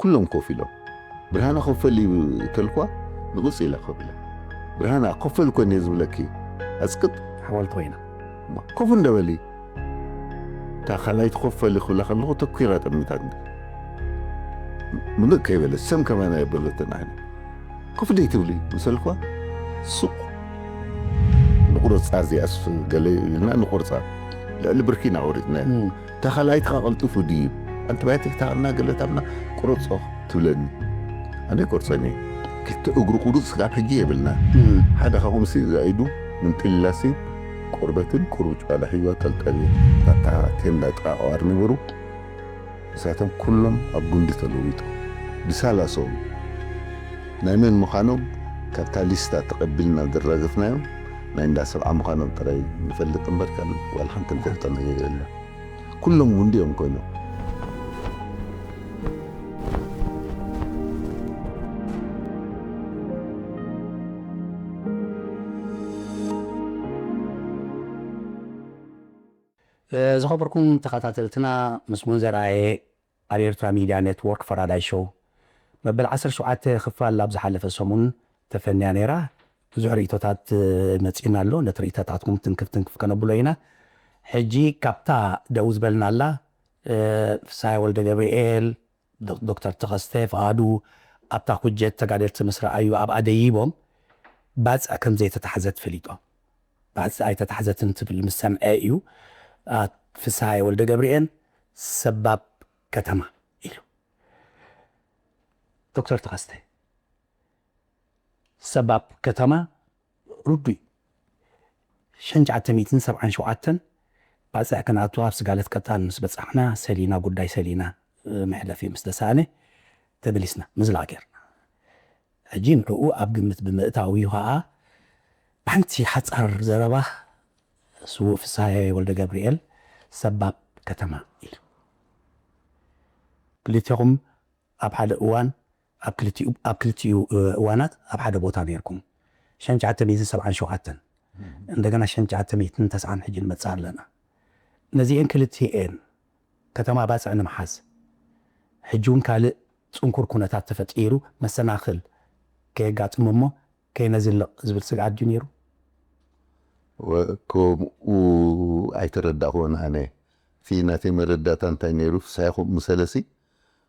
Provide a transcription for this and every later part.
ኩሎም ኮፍ ኢሎም። ብርሃነ ኮፈል ተልኳ ንቕጽ ኢላ ኮፍ ኢላ። ብርሃና ኮፈል ኮን እየ ዝብለኪ። ኣጽቅጥ። ሓወልቲ ኮይና። ኮፍ እንደ በሊ። እታ ካልኣይቲ ኮፈል ክብላ ከለኹ ተኲራ ጠሚታት። ምንቕ ከይበለ ሰም ከማና የበለትን ዓይነ። ኮፍ ደይ ትብሊ ምሰልኳ ሱቕ ንቑረጻ እዚኣስ ገለ ኢልና ንቑርጻ። ልዕሊ ብርኪ ኢና ቆሪጽናዮ። እታ ካልኣይቲ ከኣ ቀልጢፉ ድዩ ኣንቲባዮቲክ ታቕና ገለ ታብና ቁረጾ ትብለኒ። ኣነ ቆርጸን እየ። ክልተ እግሩ ቁሩጽ ስጋብ ሕጂ የብልና። ሓደ ካብኦም ሲ እዛ ኢዱ ምንጥልላሲ ቆርበትን ቁሩብ ጨዋዳ ሒዋ ጠልጠል እየ። ኣብታ ቴንዳ ጥቓ ቀዋር ነበሩ። ንሳቶም ኩሎም ኣብ ጉንዲ ተለዊጡ ብሳላሶም ናይ መን ምዃኖም ካብታ ሊስታ ተቐቢልና ዘራገፍናዮም ናይ እንዳ ሰብዓ ምዃኖም ጥራይ ንፈልጥ እምበር ካልእ ዋላ ሓንቲ ንፈልጦ ነገር የለን። ኩሎም ጉንዲ እዮም ኮይኖም። ዝኸበርኩም ተኸታተልትና ምስጉን ዘርኣየ ኣብ ኤርትራ ሚድያ ኔትዎርክ ፈራዳይ ሾው መበል ዓሰርተ ሸውዓተ ክፋል ኣብ ዝሓለፈ ሰሙን ተፈንያ ነይራ። ብዙሕ ርእቶታት መፂና ኣሎ። ነቲ ርእቶታትኩም ትንክፍ ትንክፍ ከነብሎ ኢና። ሕጂ ካብታ ደው ዝበልናላ ፍስሃየ ወልደ ገብርኤል፣ ዶክተር ተኸስተ ፍቓዱ ኣብታ ኩጀት ተጋደልቲ ምስ ረኣዩ ኣብኣ ደይቦም ባፅዕ ከም ዘይተታሕዘት ፈሊጦም። ባፅዕ ኣይተታሕዘትን ትብል ምስ ሰምዐ እዩ ፍስሃየ ወልደ ገብርኤል ሰባብ ከተማ ኢሉ። ዶክተር ተኸስተ ሰባብ ከተማ ርዱይ ሸንጫዓተ ሚእትን ሰብዓን ሸውዓተን ባፅዕ ክንኣቱ ኣብ ስጋለት ቀጣን ምስ በፃሕና ሰሊና ጉዳይ ሰሊና መሕለፊ ምስ ተሳእነ ተመሊስና ምዝላቕ ጌርና። ሕጂ ንዕኡ ኣብ ግምት ብምእታው እዩ ከዓ ሓንቲ ሓፃር ዘረባ ስዉእ ፍስሃየ ወልደ ገብርኤል ሰባብ ከተማ ኢሉ። ክልቴኹም ኣብ ሓደ እዋን ኣብ ክልቲኡ እዋናት ኣብ ሓደ ቦታ ነይርኩም። ሸንጫዓተ ሚእትን ሰብዓን ሸውዓተን እንደገና ሸንጫዓተ ሚእትን ተስዓን ሕጂ ንመፅእ ኣለና። ነዚኤን ክልቲኤን ከተማ ባፅዕ ንምሓዝ ሕጂ እውን ካልእ ፅንኩር ኩነታት ተፈጢሩ መሰናኽል ከየጋጥም እሞ ከይነዝልቕ ዝብል ስግኣት ድዩ ነይሩ? ከምኡ ኣይተረዳእክዎን ኣነ። እቲ ናተይ መረዳእታ እንታይ ነይሩ? ፍስሃየ ከምኡ ምሰለሲ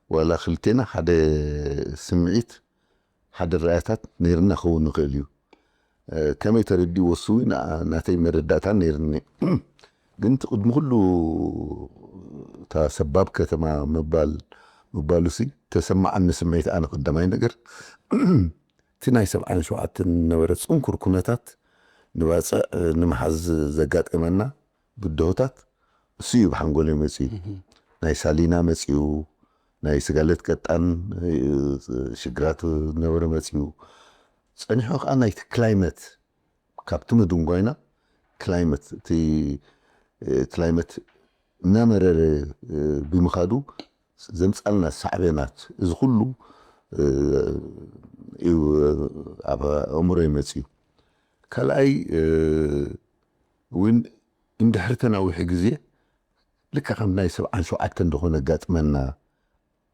ዋላ ክልቴና ሓደ ስምዒት ሓደ ራእያታት ነይርና ክኸውን ይኽእል እዩ። ከመይ ተረዲእዎ እሱ እውን ናተይ መረዳእታ ነይርኒ። ግን እቲ ቅድሚ ኩሉ እታ ሰባብ ከተማ ምባል ምባሉሲ ተሰማዓኒ ስምዒት ኣነ ቀዳማይ ነገር እቲ ናይ ሰብዓን ሸውዓተን ነበረ ጽንኩር ኩነታት ንባጽዕ ንምሓዝ ዘጋጠመና ብድሆታት እሱ እዩ ብሓንጎለይ መጺኡ። ናይ ሳሊና መጺኡ፣ ናይ ስጋለት ቀጣን ሽግራት ነበረ መጺኡ። ጸኒሑ ከኣ ናይቲ ክላይመት ካብቲ ምድንጓይና ክላይመት እቲ ክላይመት እናመረረ ብምኻዱ ዘምጻልና ሳዕቤናት እዚ ኩሉ እዩ ኣብ ኣእምሮይ መጺኡ። ካልኣይ እውን እንድሕሪ ተናዊሑ ግዜ ልክዕ ከም ናይ ሰብዓን ሸውዓተን ደኾነ ኣጋጥመና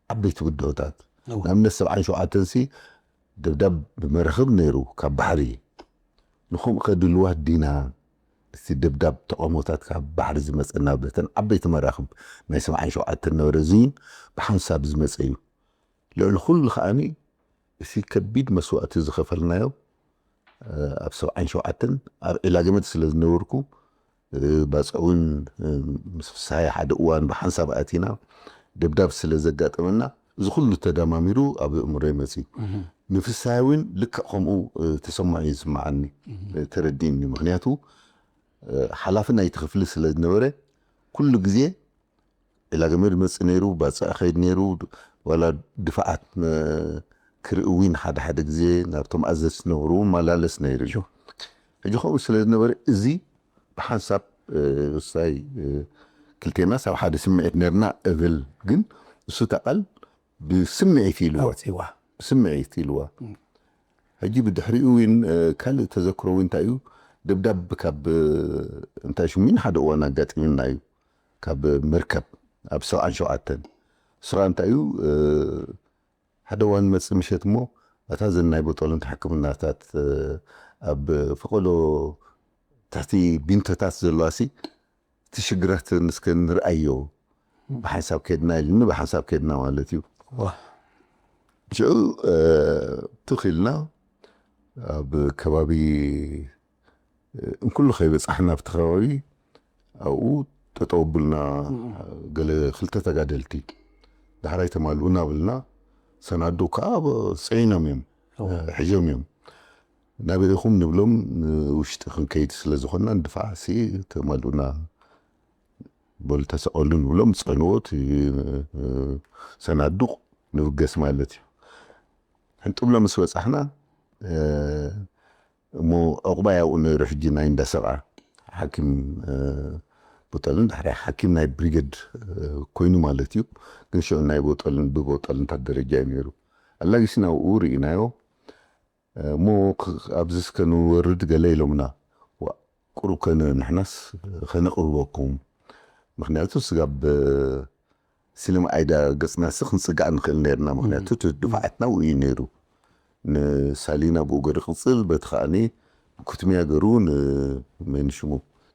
ዓበይቲ ብድሆታት ንኣብነት ሰብዓን ሸውዓተን ሲ ደብዳብ ብመራኽብ ነይሩ ካብ ባሕሪ ንኹም ከ ድልዋት ዲና እቲ ደብዳብ ተቐሞታት ካብ ባሕሪ ዝመፀና በተን ዓበይቲ መራኽብ ናይ ሰብዓን ሸውዓተን ነበረ እዚን ብሓንሳብ ዝመፀ እዩ። ልዕሊ ኩሉ ከዓኒ እቲ ከቢድ መስዋእቲ ዝኸፈልናዮ ኣብ ሰብዓን ሸውዓተን ኣብ ዒላ ገመድ ስለ ዝነበርኩ ባፅዕ እውን ምስ ፍስሃየ ሓደ እዋን ብሓንሳብ ኣቲና ደብዳብ ስለ ዘጋጠመና እዚ ኩሉ ተደማሚሩ ኣብ ኣእምሮይ መፂኡ። ንፍስሃየ እውን ልክዕ ከምኡ ተሰምዖ እዩ ዝስምዓኒ ተረዲእኒ። ምክንያቱ ሓላፊ ናይቲ ክፍሊ ስለ ዝነበረ ኩሉ ግዜ ዒላ ገመድ ይመጽእ ነይሩ፣ ባጽዕ ይኸይድ ነይሩ፣ ዋላ ድፋዓት ክርኢ እውን ሓደ ሓደ ግዜ ናብቶም ኣዘዝቲ ዝነበሩ ይመላለስ ነይሩ እዩ። ሕጂ ከምኡ ስለ ዝነበረ እዚ ብሓንሳብ ሳይ ክልቴና ሳብ ሓደ ስምዒት ነርና እብል ግን እሱ ተቓል ብስምዒት ኢልዋ ብስምዒት ኢልዋ ሕጂ ብድሕሪኡ እውን ካልእ ተዘክሮ እውን እንታይ እዩ ደብዳብ ካብ እንታይ ሽሙን ሓደ እዋን ኣጋጢምና እዩ ካብ መርከብ ኣብ ሰብዓን ሸውዓተን ስራ እንታይ እዩ ሓደ እዋን መጽእ ምሸት እሞ፣ ኣታ እዘን ናይ ቦጦሎንት ሕክምናታት ኣብ ፈቐዶ ትሕቲ ቢንቶታት ዘለዋ ሲ፣ እቲ ሽግራት እስከ ንርኣዮ፣ ብሓንሳብ ከድና ኢልኒ። ብሓንሳብ ከድና ማለት እዩ። ሽዑ ትኽ ኢልና ኣብ ከባቢ እንኩሉ ከይበጻሕና ኣብቲ ከባቢ ኣብኡ ጠጠው ኣብልና። ገለ ክልተ ተጋደልቲ ዳሕራይ ተማልኡና ብልና፣ ሰናዱ ከዓ ጽዒኖም እዮም፣ ሒዞም እዮም። ናበይ ኢኹም ንብሎም፣ ንውሽጢ ክንከይድ ስለ ዝኾንና ንድፋዕ ሲ ተማልኡና፣ በሉ ተሰቐሉ ንብሎም፣ ጸንዎ እቲ ሰናዱቕ ንብገስ ማለት እዩ። ሕንጥብሎ ምስ በጻሕና እሞ ዕቑባይ ኣብኡ ነይሩ። ሕጂ ናይ እንዳ ሰብዓ ሓኪም ቦጠልን ዳሕራይ ሓኪም ናይ ብሪገድ ኮይኑ ማለት እዩ። ግን ሽዑ ናይ ቦጠልን ብቦጠልንታት ደረጃ እዩ ነይሩ። ኣላጊስና ኣብኡ ርኢናዮ። እሞ ኣብዚ እስከ ንወርድ ገለ ኢሎምና። ቁሩብ ከነ ንሕናስ ከነቕርበኩም፣ ምክንያቱ ስጋብ ሲነማ ኣይዳ ገጽናስ ክንጽጋዕ ንኽእል ነርና። ምክንያቱ ድፋዓትና ውእዩ ነይሩ። ንሳሊና ብኡ ገሪ ቅጽል በቲ ከዓኒ ኩትሚያ ገሩ ንመንሽሙ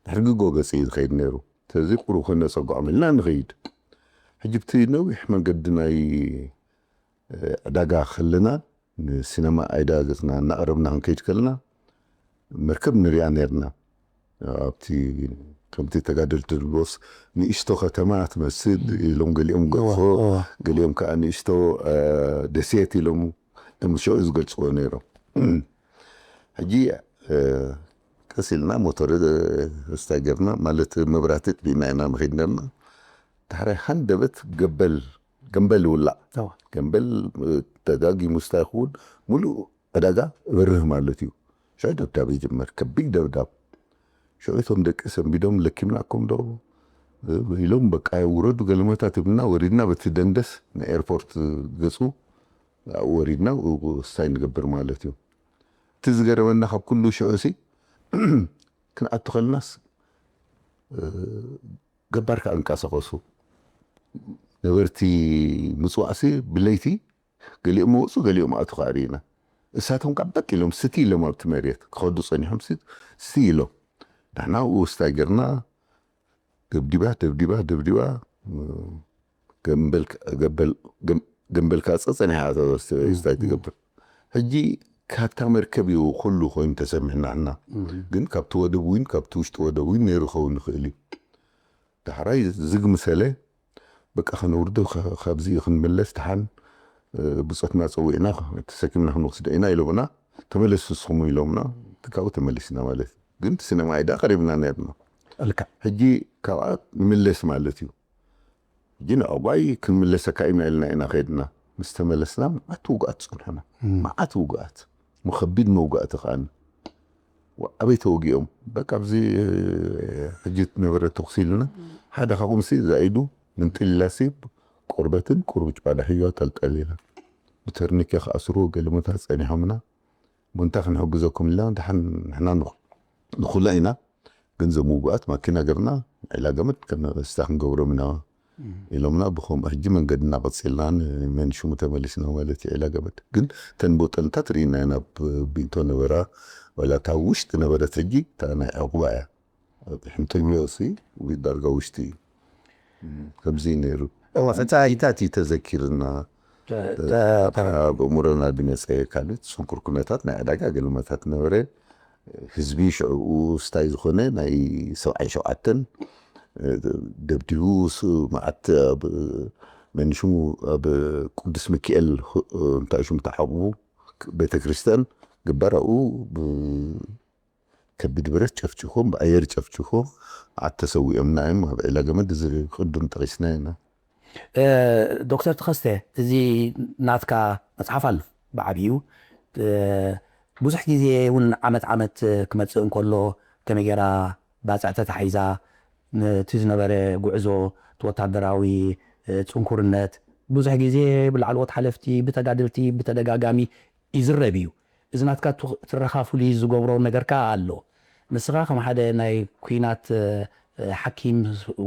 ድሕሪ ግጎ ገጽ እዩ ዝኸይድ ነይሩ። ስለዚ ቁሩብ ከነጸግዖም ኢልና ንኸይድ። ሕጂ ብቲ ነዊሕ መንገዲ ናይ ዕዳጋ ከለና ንሲነማ ኣይዳ ገጽና እናቐረብና ክንከይድ ከለና መርከብ ንሪኣ ነርና። ኣብቲ ከምቲ ተጋደልቲ ድልቦስ ንእሽቶ ከተማ ትመስል ኢሎም ገሊኦም ገፎ፣ ገሊኦም ከዓ ንእሽቶ ደሴት ኢሎም እምሽዑ ዝገልጽዎ ነይሮም። ሕጂ ቀስ ኢልና ሞተር ስታይ ገርና ማለት መብራህቲ ጥቢና ኢና ንኸይድ ነርና። ዳሕራይ ሃንደበት ገበል ገንበል ይውላዕ። ገንበል ተጋጊሙ ስታይ ይኸውን፣ ሙሉእ ዕዳጋ እበርህ ማለት እዩ። ሽዑ ደብዳብ ይጅመር፣ ከቢድ ደብዳብ። ሽዑ እቶም ደቂ ሰንቢዶም ለኪምናኩም ዶ ኢሎም በቃ ውረዱ ገለመታት ይብልና። ወሪድና በቲ ደንደስ ንኤርፖርት ገጹ ወሪድና ስታይ ንገብር ማለት እዩ። እቲ ዝገረመና ካብ ኩሉ ሽዑ ሲ ክንኣቱ ከለናስ ገባር ከኣ እንቀሳቐሱ ነበርቲ ምጽዋዕሲ ብለይቲ ገሊኦም መወጹ ገሊኦም ኣቱ ከኣ ርኢና። እሳቶም ካብ በቅ ኢሎም ስቲ ኢሎም ኣብቲ መሬት ክኸዱ ጸኒሖም ስቲ ኢሎም። ንሕና ውስታይ ገርና ደብዲባ ደብዲባ ደብዲባ ገንበልካ ጸጸኒሓ ስታይ ትገብር። ሕጂ ካብታ መርከብ እዩ ኩሉ ኮይኑ ተሰሚዕና ሕና። ግን ካብቲ ወደብ እውን ካብቲ ውሽጢ ወደብ እውን ነይሩ ክኸውን ይኽእል እዩ። ዳሕራይ ዝግ ምሰለ በቃ ከነውርዶ ካብዚ ክንምለስ ደሓን ብጾትና ጸዊዕና ተሰኪምና ክንወስዶ ኢና ኢሎምና። ተመለሱ ንስኹም ኢሎምና። ካብኡ ተመሊስና ማለት እዩ። ግን ሲነማ ኣይዳ ቀሪብና ነርና። ሕጂ ካብኣ ንምለስ ማለት እዩ። ሕጂ ንዕቋይ ክንምለሰካ ኢና ኢልና ኢና ከድና። ምስ ተመለስና መዓት ውግኣት ጸንሑና። መዓት ውግኣት፣ መኸቢድ መውጋእቲ ከኣኒ። ኣበይ ተወጊኦም በቃ ኣብዚ ሕጂ ነበረ ተኩሲ ኢልና ሓደ ካብኡምሲ ዛኢዱ ምንጥሊላሲ ቆርበትን ቁርብጭ ባዳ ህዮ ተልጠሊና ብተርኒኬ ክኣስርዎ ገለመታት ጸኒሖምና። ምንታ ክንሕግዘኩም ኢልና ደሓን ንሕና ንኹላ ኢና። ግን ዘምውጉኣት ማኪና ገርና ዒላ ገመድ ከነስታ ክንገብሮም ኢና ኢሎምና። ብኸምኡ ሕጂ መንገድና ቀጺልና ንመንሽሙ ተመሊስና ማለት እዩ። ዒላ ገመድ ግን ተን ቦጠልታት ርኢና ኢና። ኣብ ቢንቶ ነበራ ዋላ እታ ውሽጢ ነበረት ሕጂ እታ ናይ ዕቑባ እያ። ሕንጥብዮሲ ዳርጋ ውሽጢ እዩ። ከምዚ ነይሩ። እዋ፣ ፈታ- እንታይ እዩ ተዘኪርና? ኣብ እምሮና ዝመፀ ካልእ ፅንኩር ኩነታት ናይ ዕዳጋ ገልመታት ነበረ። ህዝቢ ሽዕኡ ስታይ ዝኾነ ናይ ሰብዓይ ሸውዓተን ደብዲቡ ስ- መዓት ኣብ መንሽሙ ኣብ ቅዱስ ሚካኤል እንታይ ሽሙ ተዓቑቡ ቤተክርስትያን ግንባር ኣብኡ ከቢድ ብረት ጨፍጭፎም ብኣየር ጨፍጭፎም ኣተሰዊኦምና እዮም። ኣብ ዒላ ገመድ እዚ ቅድም ጠቂስና ኢና። ዶክተር ተኸስተ፣ እዚ ናትካ መፅሓፍ ኣሎ ብዓብዩ ብዙሕ ግዜ እውን ዓመት ዓመት ክመፅእ እንከሎ ከመይ ገይራ ባፅዕ ተታሒዛ ነቲ ዝነበረ ጉዕዞ እቲ ወታደራዊ ፅንኩርነት ብዙሕ ግዜ ብላዕለዎት ሓለፍቲ ብተጋደልቲ ብተደጋጋሚ ይዝረብ እዩ። እዚ ናትካ ትረኻ ፍሉይ ዝገብሮ ነገር ከኣ ኣሎ። ንስኻ ከም ሓደ ናይ ኲናት ሓኪም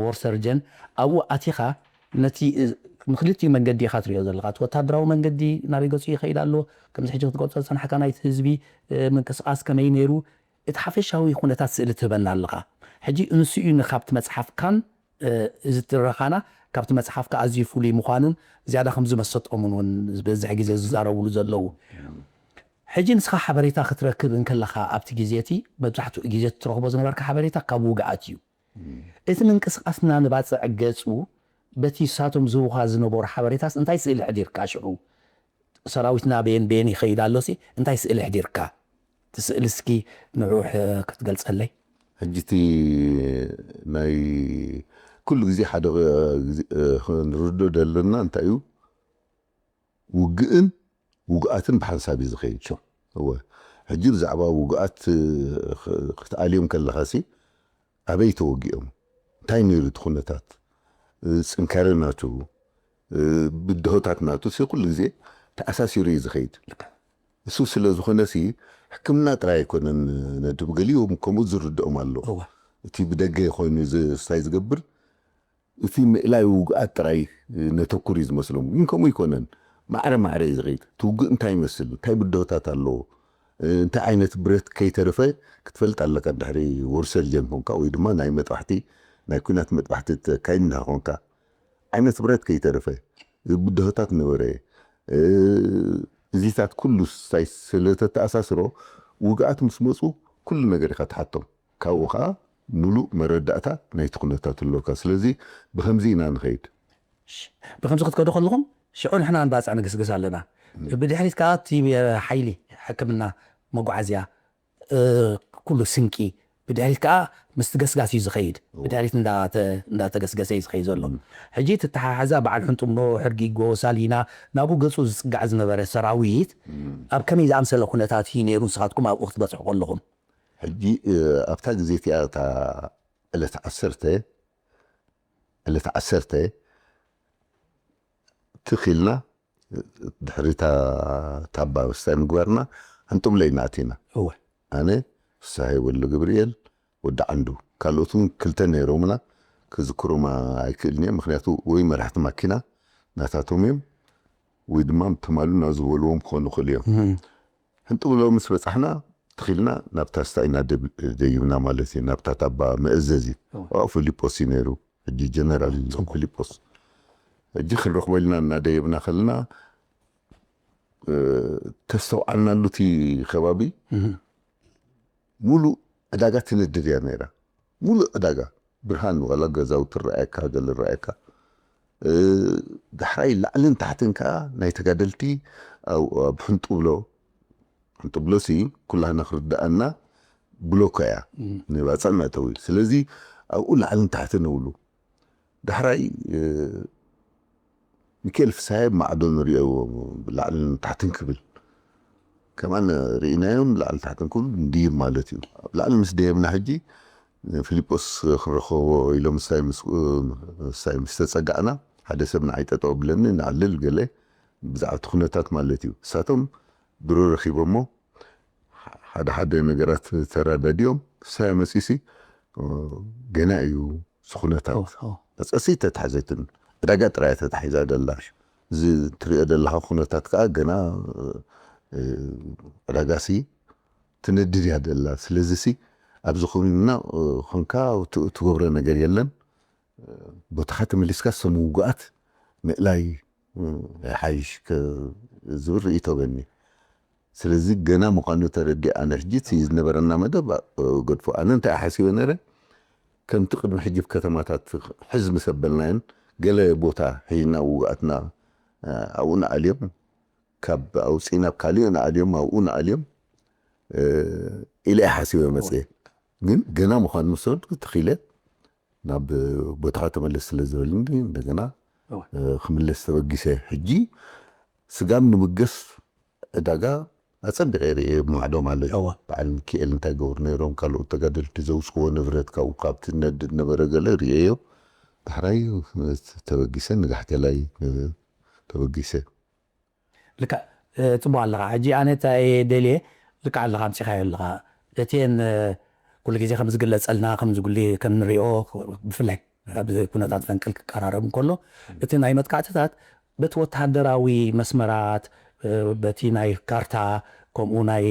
ወር ሰርጀን ኣብኡ ኣቲኻ ነቲ ንክልቲኡ መንገዲ ኢኻ ትሪኦ ዘለኻ። እቲ ወታደራዊ መንገዲ ናበይ ገጹ ይኸይድ ኣሎ፣ ከምዚ ሕጂ ክትገልጾ ዝጸናሕካ ናይቲ ህዝቢ ምንቅስቃስ ከመይ ነይሩ፣ እቲ ሓፈሻዊ ኩነታት ስእሊ ትህበና ኣለኻ። ሕጂ ንሱ እዩ ንካብቲ መጽሓፍካን እዚ ትረኻና ካብቲ መጽሓፍካ ኣዝዩ ፍሉይ ምዃኑን ዝያዳ ከም ዝመሰጦምን እውን ዝበዝሕ ግዜ ዝዛረብሉ ዘለዉ። ሕጂ ንስኻ ሓበሬታ ክትረክብ እንከለኻ ኣብቲ ግዜ እቲ መብዛሕትኡ ግዜ ትረኽቦ ዝነበርካ ሓበሬታ ካብ ውግኣት እዩ። እቲ ምንቅስቃስና ንባጽዕ ገጹ በቲ ንሳቶም ዝህቡኻ ዝነበሩ ሓበሬታስ እንታይ ስእሊ ኣሕዲርካ ሽዑ? ሰራዊትና በየን በየን ይኸይድ ኣሎሲ እንታይ ስእሊ ኣሕዲርካ? እቲ ስእሊ እስኪ ንዑ ክትገልጸለይ። ሕጂ እቲ ናይ ኩሉ ግዜ ሓደ ክንርዶ ዘለና እንታይ እዩ? ውግእን ውግኣትን ብሓንሳብ እዩ ዝኸይድ። እወ፣ ሕጂ ብዛዕባ ውግኣት ክትኣልዮም ከለኻሲ ኣበይ ተወጊኦም፣ እንታይ ነይሩ እቲ ኩነታት፣ ፅንካረ ናቱ፣ ብድሆታት ናቱ ሲ ኩሉ ግዜ ተኣሳሲሩ እዩ ዝኸይድ። እሱ ስለ ዝኾነ ሲ ሕክምና ጥራይ ኣይኮነን ነድብ፣ ገሊኦም ከምኡ ዝርድኦም ኣሎ። እቲ ብደገ ኮይኑ ስታይ ዝገብር እቲ ምእላይ ውግኣት ጥራይ ነተኩር እዩ ዝመስሎም፣ ግን ከምኡ ኣይኮነን። ማዕረ ማዕረ እዩ ዝኸይድ። እቲ ውግእ እንታይ ይመስል፣ እንታይ ብድሆታት ኣለዎ፣ እንታይ ዓይነት ብረት ከይተረፈ ክትፈልጥ ኣለካ። ድሕሪ ወርሰልጀን ኮንካ ወይ ድማ ናይ መጥባሕቲ ናይ ኩናት መጥባሕቲ ተካይድና ኮንካ ዓይነት ብረት ከይተረፈ ብድሆታት ነበረ። እዚታት ኩሉ ስታይ ስለተተኣሳስሮ ውግኣት ምስ መፁ ኩሉ ነገር ኢኻ ትሓቶም። ካብኡ ከዓ ሙሉእ መረዳእታ ናይቲ ኩነታት ኣለካ። ስለዚ ብከምዚ ኢና ንኸይድ። ብከምዚ ክትከዱ ከለኹም ሽዑ ንሕና ንባፅዕ ንግስግስ ኣለና። ብድሕሪት ከዓ እቲ ሓይሊ ሕክምና መጓዓዝያ ኩሉ ስንቂ ብድሕሪት ከዓ ምስቲ ገስጋስ እዩ ዝኸይድ። ብድሕሪት እንዳተገስገሰ እዩ ዝኸይድ ዘሎ። ሕጂ እቲ ተሓሓዛ በዓል ሕንጡሞ፣ ሕርጊጎ፣ ሳሊና ናብኡ ገፁ ዝፅጋዕ ዝነበረ ሰራዊት ኣብ ከመይ ዝኣምሰለ ኩነታት እዩ ነይሩ ንስኻትኩም ኣብኡ ክትበፅሑ ከለኹም? ሕጂ ኣብታ ግዜ እቲኣ እታ ዕለት ዓሰርተ ዕለት ዓሰርተ ትኺልና ድሕሪ ታባ ምስታይ ምግባርና ሕንጡብለ ኢና ኣቲና። እወ። ኣነ ፍስሃየ ወልደ ገብርኤል ወዲ ዓንዱ ካልኦት እውን ክልተ ነይሮምና ክዝክሮም ኣይክእልን እየ። ምክንያቱ ወይ መራሕቲ ማኪና ናታቶም እዮም ወይ ድማ ትማሉ ናብ ዝበልዎም ክኾኑ ይኽእሉ እዮም። ሕንጥብሎ ምስ በጻሕና ትኺልና ናብታ ስታ ኢና ደይብና ማለት እዩ። ናብታ ታባ መእዘዚ ኣብኡ ፊሊጶስ እዩ ነይሩ። ሕጂ ጀነራል ፊሊጶስ ሕጂ ክንረኽቦ ኢልና እናደየብና ከለና ተስተውዓልናሉ እቲ ከባቢ ሙሉእ ዕዳጋ ትነድድ እያ ነይራ። ሙሉእ ዕዳጋ ብርሃን ዋላ ገዛውቲ ረኣየካ ገለ ረኣየካ ዳሕራይ ላዕልን ታሕትን ከዓ ናይ ተጋደልቲ ኣብ ሕንጡብሎ ሕንጡብሎ ሲ ኩላህና ክርድኣና ብሎኮ እያ ንባፅዕ መእተዊ። ስለዚ ኣብኡ ላዕልን ታሕትን እብሉ ዳሕራይ ሚካኤል ፍስሃየ ማዕዶ ንሪኦ ላዕልን ታሕትን ክብል ከማን ርኢናዮም ላዕሊ ታሕትን ክብል ንድይብ ማለት እዩ። ኣብ ላዕሊ ምስ ደየብና ሕጂ ፊልጶስ ክንረኸቦ ኢሎም ምሳይ ምስ ተፀጋዕና ሓደ ሰብ ንዓይ ጠጠው ብለኒ ንዓልል ገለ ብዛዕባ እቲ ኩነታት ማለት እዩ። እሳቶም ድሮ ረኺቦሞ ሓደ ሓደ ነገራት ተራዳዲኦም ሳያ መፂሲ ገና እዩ ዝኹነታት መፀሲ ተታሕዘትን ዕዳጋ ጥራያ ተታሒዛ ደላ እዚ ትሪኦ ደለኻ ኩነታት ከዓ ገና ዕዳጋሲ ትነድድ እያ ደላ። ስለዚሲ ኣብዚ ኮይንና ኮንካ ትገብሮ ነገር የለን። ቦታኻ ተመሊስካ ሰም ውጉኣት ምእላይ ይሓይሽ ዝብል ርእይቶ በኒ። ስለዚ ገና ምዃኑ ተረዲእ ኣነ ሕጂ እቲ ዝነበረና መደብ ገድፎ። ኣነ እንታይ ሓሲበ ነረ ከምቲ ቅድሚ ሕጂ ከተማታት ሕዝ ምስ ኣበልናየን ገለ ቦታ ሒዝና ውጉኣትና ኣብኡ ንኣልዮም ካብ ኣውፅእና ኣብ ካሊእ ንኣልዮም ኣብኡ ንኣልዮም ኢለ ሓሲበ መፅየ። ግን ገና ምዃኑ ምስ ተረድኩ ተኺለ ናብ ቦታኻ ተመለስ ስለ ዝበልኒ እንደገና ክምለስ ተበጊሰ። ሕጂ ስጋብ ንምገስ ዕዳጋ ኣፀቢቐ ርእየ ማዕዶ ማለት እዩ። በዓል ሚካኤል እንታይ ገብሩ ነይሮም ካልኦት ተጋደልቲ ዘውፅዎ ንብረት ካብኡ ካብቲ ነድድ ነበረ ገለ ርእየዮ። ዳሕራይ ተበጊሰ ንጋሕቴላይ ተበጊሰ። ልክዕ ጽቡቕ ኣለኻ። ሕጂ ኣነ እንታይ እየ ደልየ ልክዕ ኣለኻ ኣምጺኻዮ ኣለኻ። እቲኤን ኩሉ ግዜ ከም ዝግለጸልና ከም ዝጉሊ ከም ንሪኦ ብፍላይ ኣብ ኩነታት ፈንቅል ክቀራረብ እንከሎ፣ እቲ ናይ መጥቃዕትታት በቲ ወተሃደራዊ መስመራት፣ እ፣ በቲ ናይ ካርታ፣ ከምኡ ናይ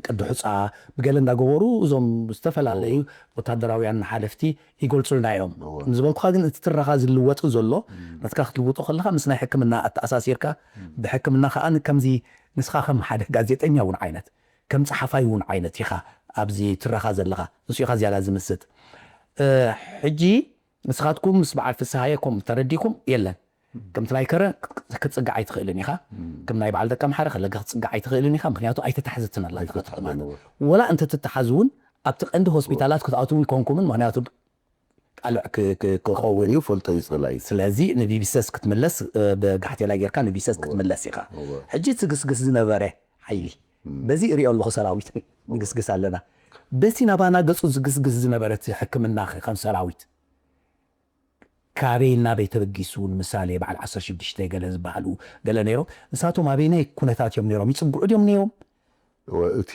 ቅዲ ሑጻ፣ ብገለ እንዳገበሩ እዞም ዝተፈላለዩ ወተሃደራውያን ሓለፍቲ ይገልጹልና እዮም። እወ። ንዝበልኩኻ ግን እቲ ትረኻ ዝልወጥ ዘሎ፣ እም። ናትካ ክትልውጦ ከለኻ ምስ ናይ ሕክምና ኣተኣሳሲርካ፣ እም። ብሕክምና ከኣ ከምዚ ንስኻ ከም ሓደ ጋዜጠኛ እውን ዓይነት፣ ከም ጸሓፋይ እውን ዓይነት ኢኻ ኣብዚ ትረኻ ዘለኻ። ንሱ ኢኻ ዝያዳ ዝምስጥ። እ፣ ሕጂ ንስኻትኩም ምስ በዓል ፍስሃየ ከምኡ ተረዲእኩም የለን። ከምቲ ናይ ከረ ክትጽጋዕ ኣይትኽእልን ኢኻ። ከም ናይ በዓል ደቀምሓረ ከለገ ክትጽጋዕ ኣይትኽእልን ኢኻ። ምኽንያቱ ኣይተታሕዘትን ኣላ። ኣይተታሕዘን፣ እወ። ወላ እንተ ትተሓዝ እውን ኣብቲ ቀንዲ ሆስፒታላት ክትኣትዉ ይኮንኩምን፣ ምኽንያቱ ቃልዕ ክ-፣ ክ-፣ ክኸውን እዩ። ይፈልጦ እዩ ጸላኢ። ስለዚ ንቢቢሰስ ክትምለስ፣ እ፣ ብጋሕቴላይ ጌርካ ንቢቢሰስ ክትምለስ ኢኻ። እወ። ሕጂ ትግስግስ ዝነበረ ሓይሊ፣ እም። በዚ እሪኦ ኣለኹ ሰራዊት ንግስግስ ኣለና። በቲ ናባና ገጹ ዝግስግስ ዝነበረ እቲ ሕክምና ኸ ከም ሰራዊት ካበይ ናበይ ተበጊሱ? ንምሳሌ በዓል ዓሰርተ ሽዱሽተ ገለ ዝበሃሉ ገለ ነይሮም። ንሳቶም ኣበይናይ ኩነታት እዮም ነይሮም? ይጽግዑ ድዮም ነይሮም? እወ፣ እቲ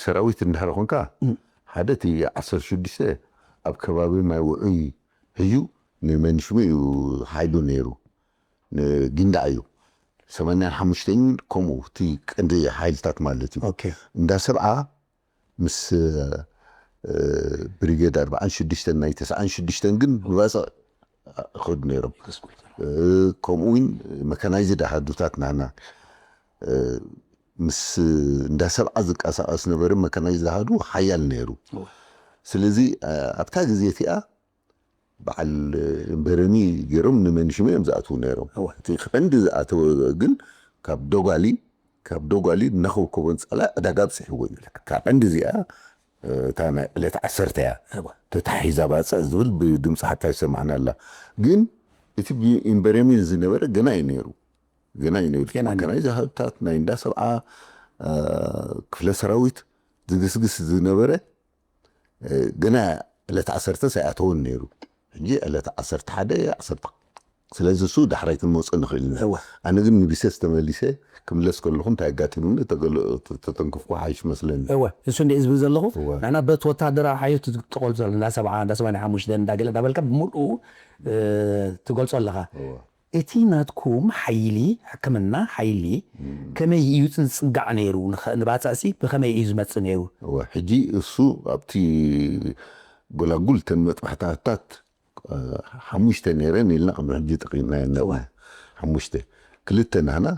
ሰራዊት እንድሕር ኾንካ፣ እም። ሓደ እቲ ዓሰርተ ሽዱሽተ ኣብ ከባቢ ማይ ውዑይ ህዩ ንመንሽሙ እዩ ሓይሉ ነይሩ። ንጊንዳዕ እዩ። ሰማንያን ሓሙሽተን ከምኡ እቲ ቀንዲ ሓይልታት ማለት እዩ። ኦኬ። እንዳ ሰብዓ ምስ፣ እ፣ ብሪጌድ ኣርባዓን ሽዱሽተን ናይ ተስዓን ሽዱሽተን ግን ብባጽዕ ይኸዱ ነይሮም። እ፣ ከምኡ እውን መካናይዝድ ኣሃዱታት ናና፣ እ፣ ምስ እንዳ ሰብዓ ዝንቀሳቐስ ነበረ መካናይዝድ ኣሃዱ ሓያል ነይሩ። እወ። ስለዚ፣ እ፣ ኣብታ ግዜ እቲኣ በዓል እምበረሚ ገይሮም ንመንሽሙ እዮም ዝኣትዉ ነይሮም። እወ። እቲ ቀንዲ ዝኣተወ ግን ካብ ዶጓሊ፣ ካብ ዶጓሊ እናኸብከቦ ንጻላ ዕዳጋ ኣብጺሕዎ እዩ። እታ ቀንዲ እዚኣ፣ እታ ናይ ዕለት ዓሰርተ እያ። እወ። ተታሒዛ ባጽዕ ዝብል ብድምፂ ሓታ ይሰማዕና ኣላ። ግን እቲ ብእምበረሚ ዝነበረ ገና እዩ ነይሩ። ገና እዩ ነይሩ። ገና እዩ። መካናይዝድ ኣሃዱታት ናይ እንዳ ሰብዓ፣ እ፣ ክፍለ ሰራዊት ዝግስግስ ዝነበረ፣ እ፣ ገና ዕለት ዓሰርተ ኣይኣተወን ነይሩ። ሕጂ ዕለት ዓሰርተ ሓደ፣ ዓሰርተ፣ ስለዚ እሱ ዳሕራይ ክንመጾ ንኽእል ኢና። እወ። ኣነ ግን ንቢሰስ ተመሊሰ ክምለስ ከለኹ እንታይ ኣጋጢሙኒ ተገሎ-፣ ተ-፣ ተተንክፍኩ ሓይሽ መስለኒ። እወ፣ እሱ እንደ ዝብል ዘለኹ፣ እወ። ንሕና በቲ ወታደራዊ ሓይሊ ትጥቀል ዘሎ እንዳ ሰብዓ፣ እንዳ ሰማንያ ሓሙሽተ፣ እንዳ ገለ እንዳበልካ ብምልኡ፣ እ፣ ትገልጾ ኣለኻ። እወ። እቲ ናትኩም ሓይሊ፣ ሕክምና ሓይሊ፣ እም። ከመይ እዩ ዝጽጋዕ ነይሩ? ንኸ-፣ ንባጽዕሲ ብኸመይ እዩ ዝመጽእ ነይሩ? እወ፣ ሕጂ እሱ ኣብቲ ጎላጉል ተን መጥባሕታታት፣ እ፣ ሓሙሽተ ነይረን ኢልና ቅድሚ ሕጂ ጠቒምናየን ነርና። እወ። ሓሙሽተ። ክልተ ናህና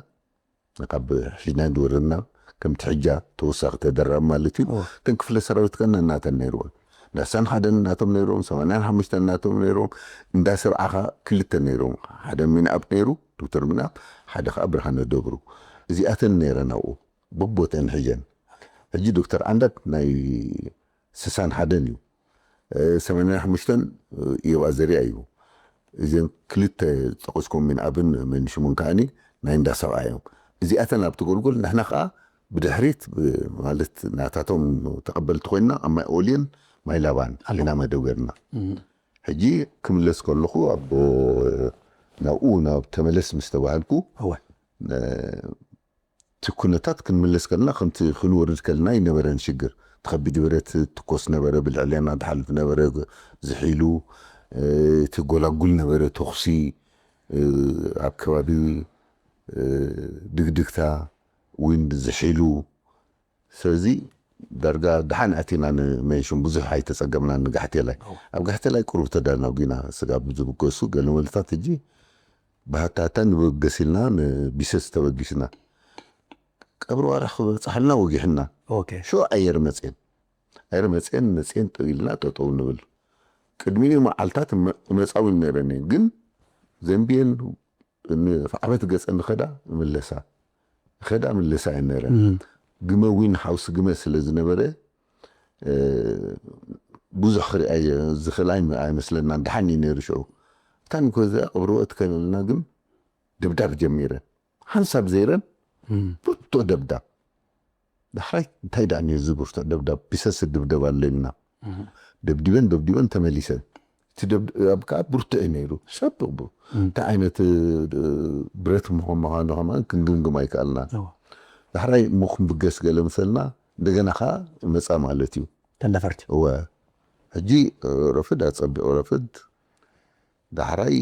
ካብ ሒዝና ዝወረድና ከምቲ ሕጃ ተወሳኺ ተደራቢ ማለት እዩ። እወ። እተን ክፍለ ሰራዊት ከ ነናተን ነይርወን። ዳሳን ሓደን ናቶም ነይሮም፣ ሰማንያን ሓሙሽተን ናቶም ነይሮም፣ እንዳ ሰብዓ ኸ ክልተ ነይሮም። ሓደ ሚንኣብ ነይሩ፣ ዶክተር ሚንኣብ፣ ሓደ ኸዓ ብርሃነ ደብሩ። እዚኣተን ነይረን ኣብኡ፣ በቦተን ሒዘን። ሕጂ ዶክተር ዓንዳድ ናይ ስሳን ሓደን እዩ። እ፣ ሰማንያን ሓሙሽተን፣ እ፣ ኢዮብ ኣዘርያ እዩ። እዘን ክልተ ዝጠቐስኩም ሚንኣብን መንሽሙን ከኣኒ ናይ እንዳ ሰብዓ እዮም። እዚኣተን ኣብቲ ጎልጎል፣ ንሕና ከኣ ብድሕሪት፣ ብ-፣ ማለት ናታቶም ተቐበልቲ ኮይንና ኣብ ማይ ኦልየን ማይ ላባን ኣለና። ኢና መደብ ገርና። እም። ሕጂ ክምለስ ከለኹ ኣብ፣ ናብኡ ናብ ተመለስ ምስ ተባሃልኩ፣ እወ። እ፣ እቲ ኩነታት ክንምለስ ከለና፣ ከምቲ ክንወርድ ከለና ኣይነበረን ሽግር። እቲ ከቢድ ብረት ትኮስ ነበረ፣ ብልዕሌና ዝሓልፍ ነበረ፣ ዝሒሉ፣ እ፣ እቲ ጎላጉል ነበረ፣ ተኹሲ፣ እ፣ ኣብ ከባቢ፣ እ፣ ድግድግታ እውን ዝሒሉ። ስለዚ ዳርጋ ደሓን ኣቲና ንመንሽም ብዙሕ ኣይተጸገምናን ንጋሕቴላይ። እወ። ኣብ ጋሕቴላይ ቁሩብ ተዳናጒና፣ ስጋብ ዝብገሱ ገለ መለታት ሕጂ ብሃታታ ንበገስ ኢልና ንቢሰስ ተበጊስና። ቀብሪ ዋርሕ ክበጻሕልና ወጊሕና። ኦኬ። ሽዑ ኣየር መጽየን። ኣየር መጽየን፣ መጽየን ጠው ኢልና ጠጠው ንብል። ቅድሚኡ መዓልታት መ-፣ መጻዊ ነይረን እየን። ግን ዘንብየን ንፋዕበት ገጸን ንኸዳ ምለሳ። ኸዳ ምለሳ እየን ነይረን። እም። ግመ እውን ሓውሲ ግመ ስለ ዝነበረ፣ እ፣ ብዙሕ ክሪኣ እየ ዝኽእል ኣይመ-፣ ኣይመስለናን። ደሓን እዩ ነይሩ ሽዑ። እታ ንኮ እዚኣ ቀብርዎ እትከለልና ግን ደብዳብ ጀሚረን። ሓንሳብ ዘይረን እም። ብርቱዕ ደብዳብ። ዳሕራይ እንታይ ደኣ ነይሩ እዚ ብርቱዕ ደብዳብ? ቢሰስ ድብደብ ኣሎ ኢልና። እም። ደብዲበን፣ ደብዲበን ተመሊሰን። እቲ ደብ-፣ ኣብ ከኣ ብርቱዕ እዩ ነይሩ። ሰብ ብ-፣ እም። እንታይ ዓይነት፣ እ፣ ብረት ምዃኑ ከማን ክንግምግም ኣይከኣልናን። እወ። ዳሕራይ እሞ ክንብገስ ገለ ምሰልና፣ እንደገና ከኣ መጻ ማለት እዩ። ተን ነፈርቲ። እወ። ሕጂ፣ እ፣ ረፍድ ኣጸቢቑ ረፍድ። ዳሕራይ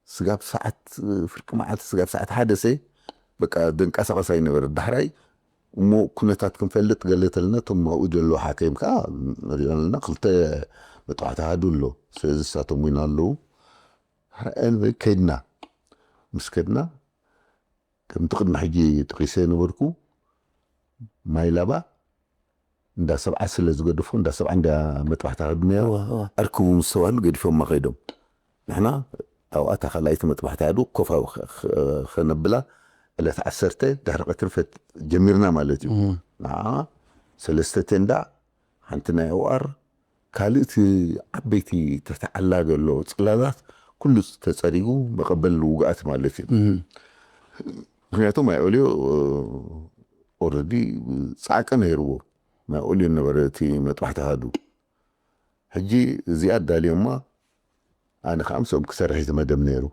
ስጋብ ሰዓት፣ ፍርቂ መዓልቲ ስጋብ ሰዓት ሓደ ሰ በቃ ደንቀሳቐስ ኣይነበረ። ዳሕራይ እሞ ኩነታት ክንፈልጥ ገለ ተልና፣ እቶም ኣብኡ ዘለዉ ሓከይም ከዓ ንሪኦ ኣለና። ክልተ መጥባሕቲ ኣሃዱ ኣሎ። ስለዚ ንሳቶም እውን ኣለዉ። ከድና፣ ምስ ከድና ከምቲ ቅድሚ ሕጂ ጠቒሰ ነበርኩ፣ ማይ ላባ እንዳ ሰብዓ ስለ ዝገደፎ፣ እንዳ ሰብዓ እንዳ መጥባሕቲ ኣሃዱ ነይራ። ኣርክቡ ምስ ተባህሉ ገዲፎማ ከይዶም። ንሕና ኣብኣ እታ ካልኣይቲ መጥባሕቲ ኣሃዱ ኮፋ ከነብላ ዕለት ዓሰርተ ድሕሪ ቀትሪ ጀሚርና ማለት እዩ። ንዓ ሰለስተ ቴንዳ፣ ሓንቲ ናይ ኦኣር፣ ካልእ እቲ ዓበይቲ ትሕቲ ዓላ ዘሎ ጽላላት ኩሉ ተጸሪጉ መቐበል ውግኣት ማለት እዩ። ምክንያቱ ማይ ኦልዮ ኦረዲ ጻዕቂ ነይርዎ። ማይ ኦልዮ ነበረ እቲ መጥባሕቲ ኣሃዱ። ሕጂ እዚኣ ኣዳልዮማ፣ ኣነ ከዓ ምስኦም ክሰርሕ እዩ ዝመደብ ነይሩ።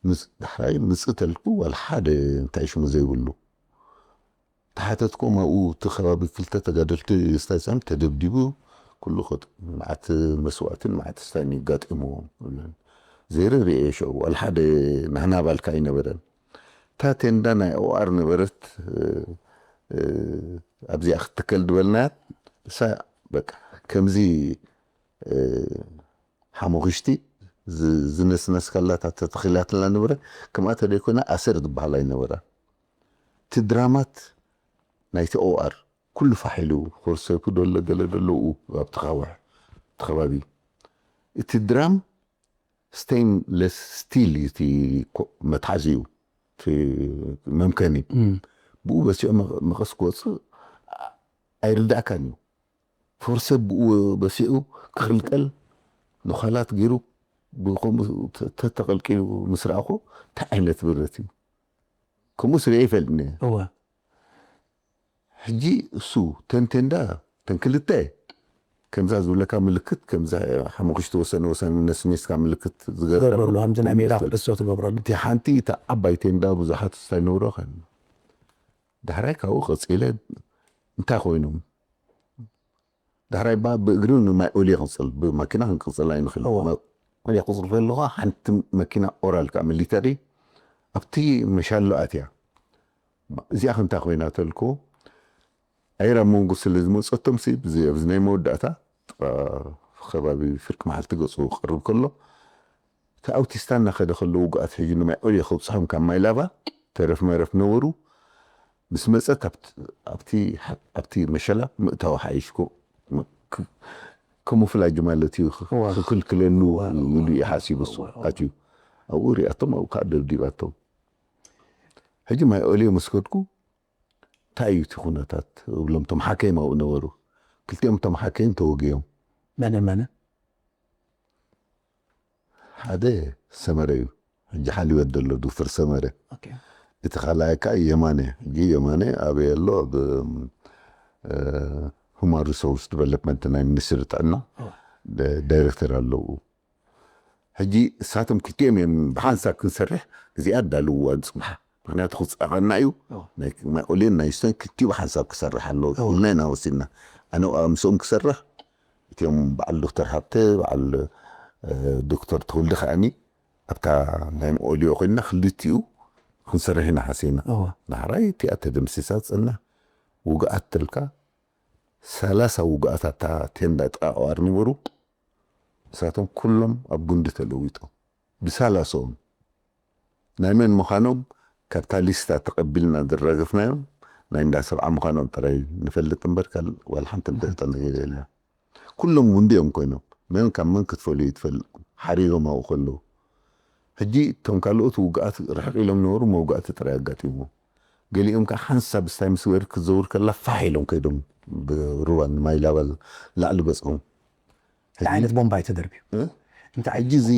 ምስ ዳሕራይ ምጽእ ተልኩ ዋላ ሓደ እንታይ ሽሙ ዘይብሉ ተሓተትኩም። ኣብኡ እቲ ከባቢ ክልተ ተጋደልቲ ስታይሳን ተደብዲቡ፣ ኩሉ መዓት መስዋእትን መዓት ስታይን ይጋጢምዎም። ዘይረድኤ ሽዑ ዋላ ሓደ ናህና ባልካ ኣይነበረን። እታ ቴንዳ ናይ ኦኣር ነበረት። ኣብዚኣ ክትትከል ዝበልናያ እሳ በቃ ከምዚ ሓሙኽሽቲ ዝነስነስካላታ ተተኺላትላ ነበረ። ከምኣ ተደይኮነ ኣሰር ዝበሃል ኣይነበራ። እቲ ድራማት ናይቲ ኦኣር ኩሉ ፋሕ ኢሉ፣ ኮርሰይፉ ደሎ ገለ ደለዉ ኣብቲ ካውሕ እቲ ከባቢ። እቲ ድራም ስቴንለስ ስቲል እዩ እቲ መትሓዚኡ፣ እቲ መምከኒ። ብኡ በሲዑ መቐስ ክወፅእ ኣይርዳእካን እዩ። ፎርሰ ብኡ በሲዑ ክቕልቀል ንዃላት ገይሩ ብከምኡ ተተቐልቂሉ ምስ ረኣኹ፣ እንታይ ዓይነት ብረት እዩ? ከምኡ ስሪኤ ይፈልጥኒ። እወ። ሕጂ እሱ ተንቴንዳ ተን ክልተ ከምዛ ዝብለካ ምልክት፣ ከምዛ ሓሙኽሽቲ ወሰን ወሰን ነስኒስካ ምልክት ዝገበረሉ፣ ከምዚ ናይ ሜዳ ኩዕሶ ትገብረሉ። እቲ ሓንቲ እታ ዓባይ ቴንዳ ብዙሓት ስታይ ነብሮ ከን ዳሕራይ ካብኡ ቀፂለ እንታይ ኮይኖም? ዳሕራይ ባ ብእግሪ ንማይ ኦልዮ ክንፅል፣ ብማኪና ክንቅፅል ኣይንኽእል። ኦልዮ ክፅል ከለኻ ሓንቲ መኪና ኦራል ከዓ ሚሊተሪ ኣብቲ መሻሎ ኣትያ። እዚኣ ክንታ ኮይና ተልኮ፣ ኣየር ኣብ መንጎ ስለ ዝመፀቶም ሲ ኣብዚ ናይ መወዳእታ ከባቢ ፍርቂ መዓልቲ ገፁ ክቐርብ ከሎ፣ እቲ ኣውቲስታ እናኸደ ከሎ ውግኣት ሒዙ ንማይ ኦልዮ ከብፅሖም ካብ ማይ ላቫ ተረፍ መረፍ ነበሩ። ምስ መፀት ኣብቲ መሸላ ምእታዊ ሓይሽ፣ ኮሙፍላጅ ማለት እዩ፣ ክክልክለሉ ኢሉ እዩ ሓሲቡ። ኣትዩ ኣብኡ ሪኣቶም፣ ኣብኡ ከዓ ደብዲባቶም። ሕጂ ማይ ኦልዮ ምስ ከድኩ እንታይ እዩ እቲ ኩነታት እብሎም፣ እቶም ሓከይም ኣብኡ ነበሩ። ክልቲኦም እቶም ሓከይም ተወግዮም። መነ መነ? ሓደ ሰመረ እዩ፣ ሕጂ ሓሊወት ዘሎ ዶክተር ሰመረ። እቲ ካልኣይ ከዓ የማነ። ሕጂ የማነ ኣበይ ኣሎ? ኣብ ሁማን ሪሶርስ ዲቨሎፕመንት ናይ ሚኒስትሪ ጥዕና ዳይሬክተር ኣለዉ። ሕጂ እሳቶም ክልቲኦም እዮም ብሓንሳብ ክንሰርሕ እዚኣ ኣዳልውዋ ንፅምሓ። ምክንያቱ ክፀቐና እዩ። ናይ ኦልዮን ናይ ስቶን ክልቲኡ ብሓንሳብ ክሰርሕ ኣለዎ ኢልና ኢና ወሲድና። ኣነ ምስኦም ክሰርሕ፣ እቲኦም በዓል ዶክተር ሃብተ፣ በዓል ዶክተር ተወልደ ከዓኒ ኣብታ ናይ ኦልዮ ኮይንና ክልቲኡ ክንሰርሕ ኢና ሓሲብና። ዳሕራይ እቲኣ ተደምሲሳ ትፀንሕ። ውግኣት ተልካ ሰላሳ ውግኣት ኣብታ ቴንዳ ጥቓ ኦኣር ነበሩ። ንሳቶም ኩሎም ኣብ ጉንዲ ተለዊጦም ብሳላሶም። ናይ መን ምዃኖም ካብታ ሊስታ ተቐቢልና ዘራገፍናዮም ናይ እንዳ ሰብዓ ምዃኖም ጥራይ ንፈልጥ እምበር ካል ዋላ ሓንቲ ንፈልጠ ነገር የለን። ኩሎም ጉንዲ እዮም ኮይኖም፣ መን ካብ መን ክትፈልዩ ትፈልጥ ሓሪሮም ኣብኡ ከለዉ። ሕጂ እቶም ካልኦት ውግኣት ርሕቕ ኢሎም ነበሩ፣ መውጋእቲ ጥራይ ኣጋጢሙ። ገሊኦም ከዓ ሓንሳብ ስታይ ምስ ገይሩ ክትዘውር ከላ ፋሕ ኢሎም ከይዶም ብሩባ ንማይ ላባል ላዕሊ ገጾም። እንታይ ዓይነት ቦምባ እዩ ተደርብዩ? እንታይ ሕጂ እዚ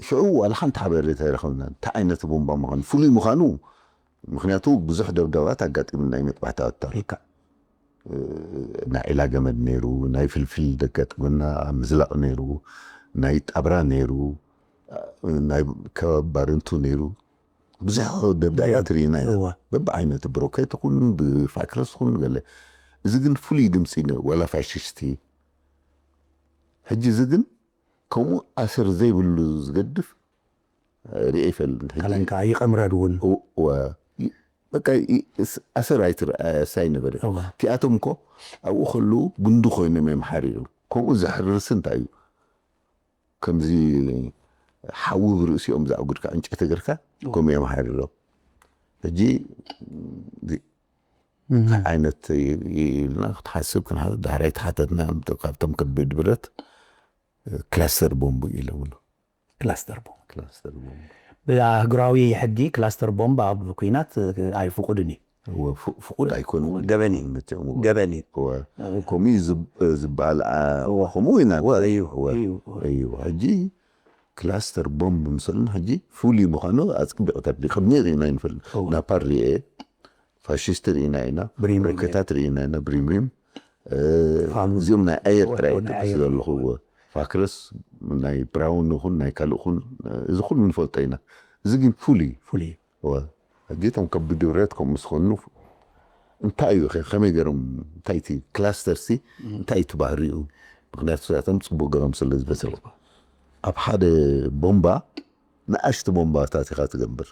ሽዑ ዋላ ሓንቲ ሓበሬታ ይረኸብና፣ እንታይ ዓይነት ቦምባ ምዃኑ ፍሉይ ምዃኑ። ምክንያቱ ብዙሕ ደብዳባት ኣጋጢምና እዩ፣ መጥባሕቲ ኣታ ናይ ዒላ ገመድ ነይሩ፣ ናይ ፍልፍል ደጋጥመና ምዝላቕ ነይሩ፣ ናይ ጣብራ ነይሩ፣ ናይ ከባቢ ባረንቱ ነይሩ። ብዙሕ ደብዳባት ርኢና ኢና። በብዓይነቱ ብሮኬት ይኹን ብፋክረስ ይኹን ገለ። እዚ ግን ፍሉይ ድምፂ ነይሩ፣ ዋላ ፋሽስቲ ሕጂ እዚ ግን ከምኡ ኣሰር ዘይብሉ ዝገድፍ ርኤ ይፈልጥ። ሕጂ ከለንካ ይቐምረድ እውን ው- ወ- በቃ ይ- ስ- ኣሰር ኣይትርኣስ ኣይነበረ። እዋ። እቲኣቶም እኮ ኣብኡ ከለዉ ጉንዲ ኮይኖም እዮም ሓሪሮም። ከምኡ ዘሕርስ እንታይ እዩ? ከምዚ ሓዊ ብርእሲኦም ዝኣጉድካ ዕንጨይቲ ገርካ ከምኡ እዮም ሓሪሮም። ሕጂ እዚ ዓይነት ኢልና ክትሓስብ ክንሓስብ ዳሕራይ ተሓተትና። ካብቶም ከቢድ ብረት ክላስተር ቦምብ ኢሎምሉ። ክላስተር ቦምብ ክላስተር ቦምብ ብኣህጉራዊ ሕጊ ክላስተር ቦምብ ኣብ ኩናት ኣይፍቁድን እዩ። እወ፣ ፍ- ፍቁድ ኣይኮነን። ገበን እዩ። መቸም እወ። ገበን እዩ። እወ። ከምኡ እዩ ዝብ- ዝበሃል አ- እወ። ከምኡ ኢና እወ፣ እዩ፣ እወ። እዩ። እዩ። ሕጂ ክላስተር ቦምብ ምስልና ሕጂ ፍሉይ ምዃኑ ኣጸቢቑ ተርዲእኩም ነይሩ ኢና ይንፈልጥ። እወ። ናፓር ርኤ ፋሽስት ርኢና ኢና፣ ብሪም ሪም። ሮኬታት ርኢና ኢና፣ ብሪምሪም እ፣ ፋኑ። እዚኦም ናይ ኣየር እወ፣ ጥራይ እወ፣ ናይ ጥቅስ ኣየር። ዘለኹዎ ፋክረስ ናይ ብራውን ይኹን ናይ ካልእ ይኹን እዚ ኩሉ ንፈልጦ ኢና። እዚ ግን ፍሉይ ፍሉይ እዩ። እወ፣ ሕጂ እቶም ከቢድ ብረት ከምኡ ምስ ኾኑ እንታይ እዩ ኸ- ከመይ ገይሮም እንታይ እቲ ክላስተር ሲ እንታይ እዩ እቲ ባህሪኡ? ምክንያቱ እሳቶም ጽቡቅ ገይሮም ስለ ዝበስሩ ኣብ ሓደ ቦምባ ንኣሽቱ ቦምባታት ኢኻ ትገብር።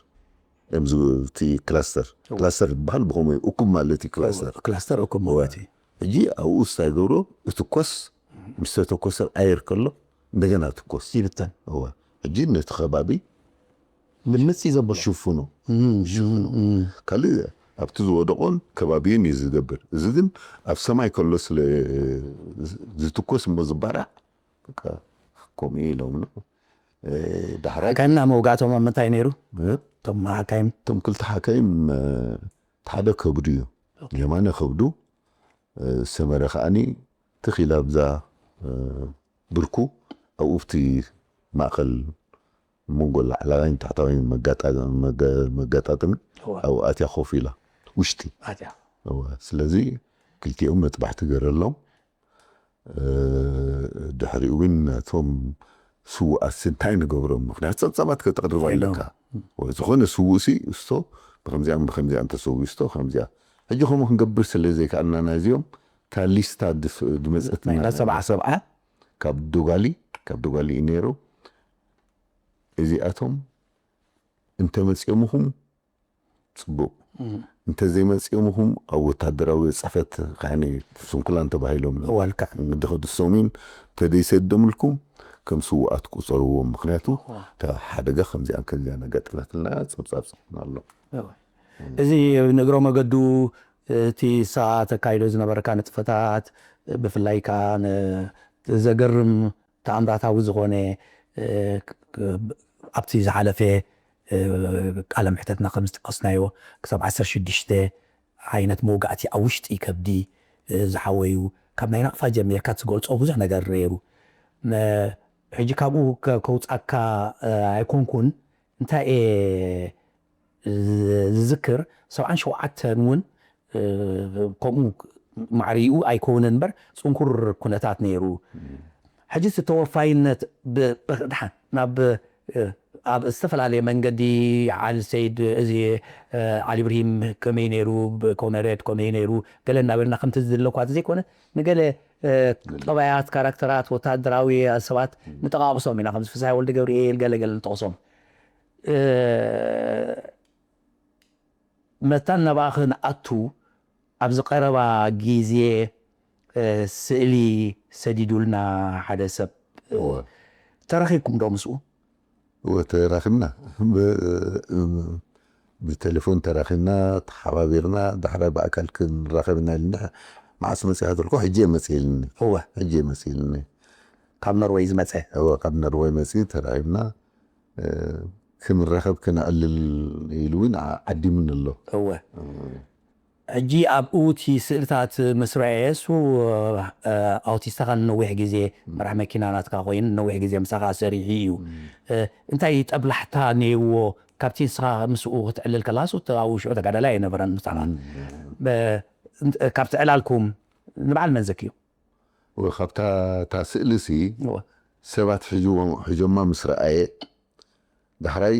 እምዚ እቲ ክላስተር ክላስተር ዝበሃል ብኸመይ እኩብ ማለት እዩ ክላስተር ክላስተር እኩብ ማለት እዩ። ሕጂ ኣብኡ ስታይ ገብሮ እትኮስ ምስ ተተኮሰ ኣየር ከሎ እንደገና ትኮስ ይብተን እወ ሕጂ ነቲ ከባቢ ልምፅ እዩ ዘብሎ ሽፍኑ እም፣ እም፣ እም። ካልእ ኣብቲ ዝወደቆን ከባቢን እዩ ዝገብር። እዚ ግን ኣብ ሰማይ ከሎ ስለ ዝትኮስ እሞ ዝባራዕ በቃ ከምኡ ኢሎም ነው። እ፣ ዳሕራይ ሓካይምና መውጋእቶም ኣብ ምንታይ ነይሩ? እ፣ እቶም ሓካይም እቶም ክልተ ሓካይም እ፣ እቲ ሓደ ከብዱ እዩ የማነ ከብዱ እ፣ ሰመረ ከዓኒ ትኺላ ብዛ እ፣ ብርኩ ኣብኡ ኣብቲ ማእኸል መንጎ ላዕላዋይን ታሕታዋይን መጋጣ- መገ- መጋጣጥሚ ኣብኡ ኣትያ ኮፍ ኢላ ውሽጢ ኣትያ እወ ስለዚ ክልቲኦም መጥባሕቲ ገረሎም እ፣ ድሕሪኡ እውን ነቶም ስውኣትሲ እንታይ ንገብሮም ምክንያቱ ፀብፃባት ከተቕርብ ኣለካ ወይ ዝኾነ ስውእሲ እስቶ ብከምዚኣም ብከምዚኣም ተሰዊስቶ ከምዚኣ ሕጂ ከምኡ ክንገብር ስለ ዘይከኣልና ናዚኦም እታ ሊስታ ድስ- ድመፀትና ናይና ሰብዓ ሰብዓ ካብ ዶጋሊ ካብ ዶጋሊ እዩ ነይሩ እዚኣቶም እንተመፂኦምኹም ፅቡቅ እንተዘይመፂኦምኹም ኣብ ወታደራዊ ፀፈት ካይነ ስንኩላን ተባሂሎም ዋልካ ድኸዱ ሰሙን ተደይሰደምልኩም ከም ስውኣት ቁፀርዎም ምክንያቱ እታ ሓደጋ ከምዚኣ ከምዚኣ ነገጥመትና ፀብፃብ ፅሕና ኣሎ እዚ ንእግሮ መገዱ እቲ ሰዓ ተካይዶ ዝነበረካ ንጥፈታት ብፍላይ ከዓ ዘገርም ተኣምራታዊ ዝኾነ ኣብቲ ዝሓለፈ ቃለ ምሕተትና ከም ዝጠቀስናዮ ክሳብ ዓሰርተ ሽዱሽተ ዓይነት መውጋእቲ ኣብ ውሽጢ ከብዲ ዝሓወዩ ካብ ናይ ናቕፋ ጀሚርካ ትገልፆ ብዙሕ ነገር ነይሩ ሕጂ ካብኡ ከውፃካ ኣይኮንኩን እንታይ እየ ዝዝክር ሰብዓን ሸውዓተን እውን ከምኡ ማዕሪኡ ኣይከውንን እምበር ፅንኩር ኩነታት ነይሩ ሕጂ ተወፋይነት ናብ ኣብ ዝተፈላለየ መንገዲ ዓሊ ሰይድ እዚ ዓሊ ብርሂም ከመይ ነይሩ ኮነሬድ ከመይ ነይሩ ገለ እናበልና ከምቲ ዝድለ እኳ ዘይኮነ ንገለ ጠባያት ካራክተራት ወታደራዊ ሰባት ንጠቃቅሶም ኢና ከምዚ ፍስሃ ወልደ ገብርኤል ገለ ገለ ንጠቅሶም መታን ናብኣ ክንኣቱ ኣብዚ ቀረባ ግዜ ስእሊ ሰዲዱልና ሓደ ሰብ ተራኺብኩም ዶ ምስኡ ተራኺብና ብቴሌፎን ተራኺብና ተሓባቢርና ዳሕራይ ብኣካል ክንራኸብ ኢና ኢልኒ መዓስ መፂኻ ተልኮ ሕጂ መፂ ኢልኒ እወ ሕጂ መፂ ኢልኒ ካብ ኖርወይ ዝመፀ እወ ካብ ኖርወይ መፂ ተራኺብና ክንራኸብ ክነዕልል ኢሉ እውን ዓዲሙኒ ኣሎ እወ ሕጂ ኣብኡ እቲ ስእልታት ምስ ረኣየ እሱ ኣውቲስታ ካብ ነዊሕ ግዜ መራሕ መኪና ናትካ ኮይኑ ነዊሕ ግዜ ምሳኻ ሰሪሑ እዩ እንታይ ጠብላሕታ ነይዎ ካብቲ ንስኻ ምስኡ ክትዕልል ከላስ ኣብኡ ሽዑ ተጋዳላይ ኣይነበረን ምሳኻ ካብቲ ዕላልኩም ንበዓል መን ዘክዩ ካብታ ስእሊ ሲ ሰባት ሕጆማ ምስ ረኣየ ዳሕራይ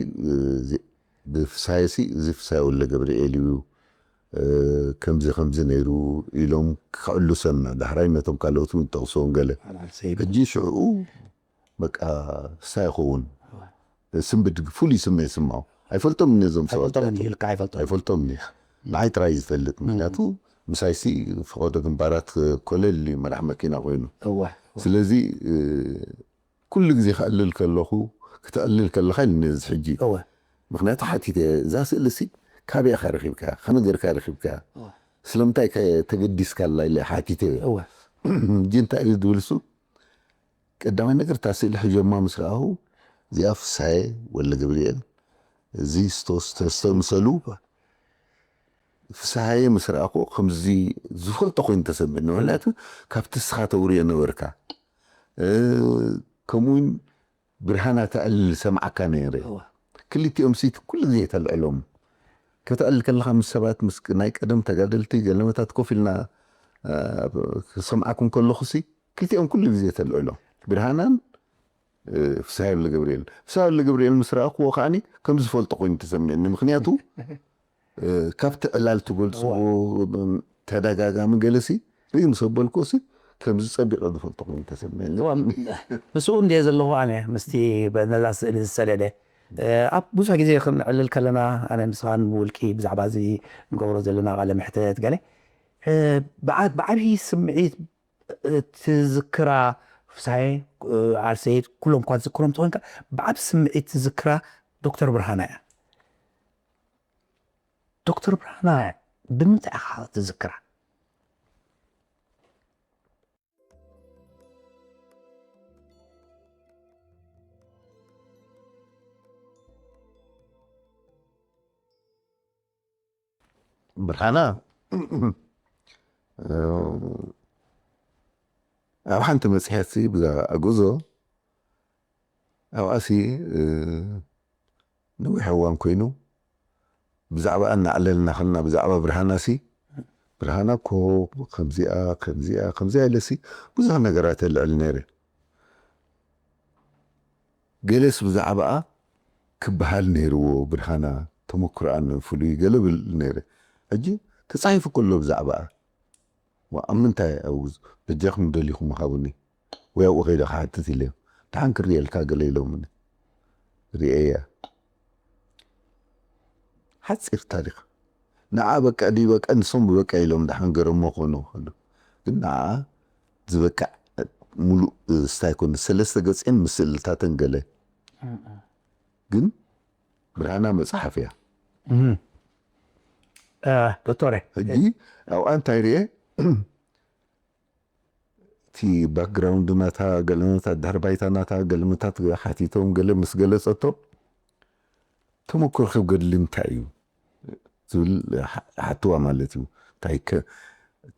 ብፍሳየሲ እዚ ፍሳየ ወለ ገብርኤል እዩ ከምዚ ከምዚ ነይሩ ኢሎም ክዕሉ ሰምዕ። ዳሕራይ ነቶም ካልኦት እውን ጠቕስዎም ገለ። ሕጂ ሽዕኡ በቃ ፍስሃ ይኸውን። ስንብድ ፍሉይ ስምዒት ስምዖ። ኣይፈልጦም እኔ እዞም ሰባት። ኣይፈልጦም እኔ ኢልካ ኣይፈልጦም። ኣይፈልጦም እኔ። ንዓይ ጥራይ ዝፈልጥ። ምክንያቱ ምሳይሲ ፈቐዶ ግንባራት ኮለል እዩ መራሕ መኪና ኮይኑ። እወ። ስለዚ ኩሉ ግዜ ክዕልል ከለኹ፣ ክትዕልል ከለኻ ኢሉኒ እዚ ሕጂ። እወ። ምክንያቱ ሓቲተ፣ እዛ ስእሊ ሲ ካበይ ኢኻ ረኺብካ? ከመይ ጌርካ ረኺብካ? እወ። ስለምንታይ ከ ተገዲስካላ ኢለ ሓቲተ። እወ። ሕጂ እንታይ እዩ ዝብል እሱ? ቀዳማይ ነገር እታ ስእሊ ሕጆማ ምስ ረኣኹ፣ እዚኣ ፍሳየ ወልደ ገብርኤል፣ እዚ ስቶ-፣ ስቶ-፣ ዝተምሰሉ ፍስሃየ ምስ ረኣኹ ከምዚ ዝፈልጦ ኮይኑ ተሰምዕኒ። ምክንያቱ ካብቲ ንስኻ ተውርዮ ነበርካ። እ፣ ከምኡ እውን ብርሃና ተዕልል ሰምዓካ ነይረ። እወ። ክልቲኦም ሲ ኩሉ ግዜ ተልዕሎም። ከተዕልል ከለኻ ምስ ሰባት፣ ምስ ናይ ቀደም ተጋደልቲ ገለመታት ኮፍ ኢልና፣ እ፣ ክሰምዓኩም ከለኹ ሲ ክልቲኦም ኩሉ ግዜ ተልዕሎም። ብርሃናን፣ እ፣ ፍስሃ ወልደ ገብርኤል። ፍስሃ ወልደ ገብርኤል ምስ ረኣኽዎ ከዓኒ ከም ዝፈልጦ ኮይኑ ተሰሚዕኒ። ምክንያቱ፣ እ፣ ካብቲ ዕላል ትገልጽዎ፣ እዋ። ተደጋጋሚ ገለሲ ርኢ ምስ ኣበልኩ ሲ ከምዚ ጸቢቐ ዝፈልጦ ኮይኑ ተሰሚዕኒ። እዋ፣ ምስኡ እንድየ ዘለኹ ኣነ፣ ምስቲ በ-፣ ነዛ ስእሊ ዝሰደደ። እ፣ ኣብ ብዙሕ ግዜ ክንዕልል ከለና፣ ኣነ ንስኻን ብውልቂ ብዛዕባ እዚ ንገብሮ ዘለና ቃለ መሕተት ገለ፣ እ፣ ብዓ-፣ ብዓብዪ ስምዒት ትዝክራ፣ ፍስሃየ፣ እ፣ ኣልሰይድ፣ ኩሎም እኳ ትዝክሮም ተኾንካ፣ ብዓብ ስምዒት ትዝክራ ዶክተር ብርሃና እያ። ዶክተር ብርሃና ብምንታይ ኢኻ ትዝክራ? ብርሃና፣ ኣብ ሓንቲ መጽሔትሲ ብዛዕባ ኣጎዞ፣ ኣብኣሲ፣ እ፣ ነዊሕ እዋን ኮይኑ፣ ብዛዕባ እናዕለልና ከለና፣ ብዛዕባ ብርሃናሲ፣ ብርሃና እኮ ከምዚኣ፣ ከምዚኣ፣ ከምዚኣ ኢለሲ ብዙሕ ነገራት የልዕል ነይረ። ገለስ ብዛዕባኣ ክበሃል ነይርዎ፣ ብርሃና ተመክሮኣን ፍሉይ ገለ ብል ነይረ። ሕጂ ተጻሒፉ ከሎ ብዛዕባኣ፣ ዋ፣ ኣብ ምንታይ፣ ኣብ በጃኹም ደሊኹም ሃቡኒ፣ ወይ ኣብኡ ከይደ ክሓትት ኢለዮም። ደሓን ክርእየልካ ገለ ኢሎምኒ። ርእየያ። ሓጺር ታሪኽ። ንዓ በቃ ድዩ በቃ፣ ንሶም በቃ ኢሎም ደሓን ገረሞ ኮኑ። ግን ንዓ ዝበቃዕ ሙሉእ ስታይ ኮነ፣ ሰለስተ ገጽን ምስልታትን ገለ። ግን ብርሃና መጽሓፍ እያ። እህ። እ፣ ዶክተረ። ሕጂ ኣብኣ እንታይ ርኤ? እቲ ባክግራውንድ ናታ፣ ገለመታት ድሕሪ ባይታ ናታ፣ ገለመታት ሓቲቶም፣ ገለ ምስ ገለጸቶ፣ ተመክሮኺ ገድሊ እንታይ እዩ? ዝብል ሓ-፣ ሓትዋ ማለት እዩ። እንታይ ከ-፣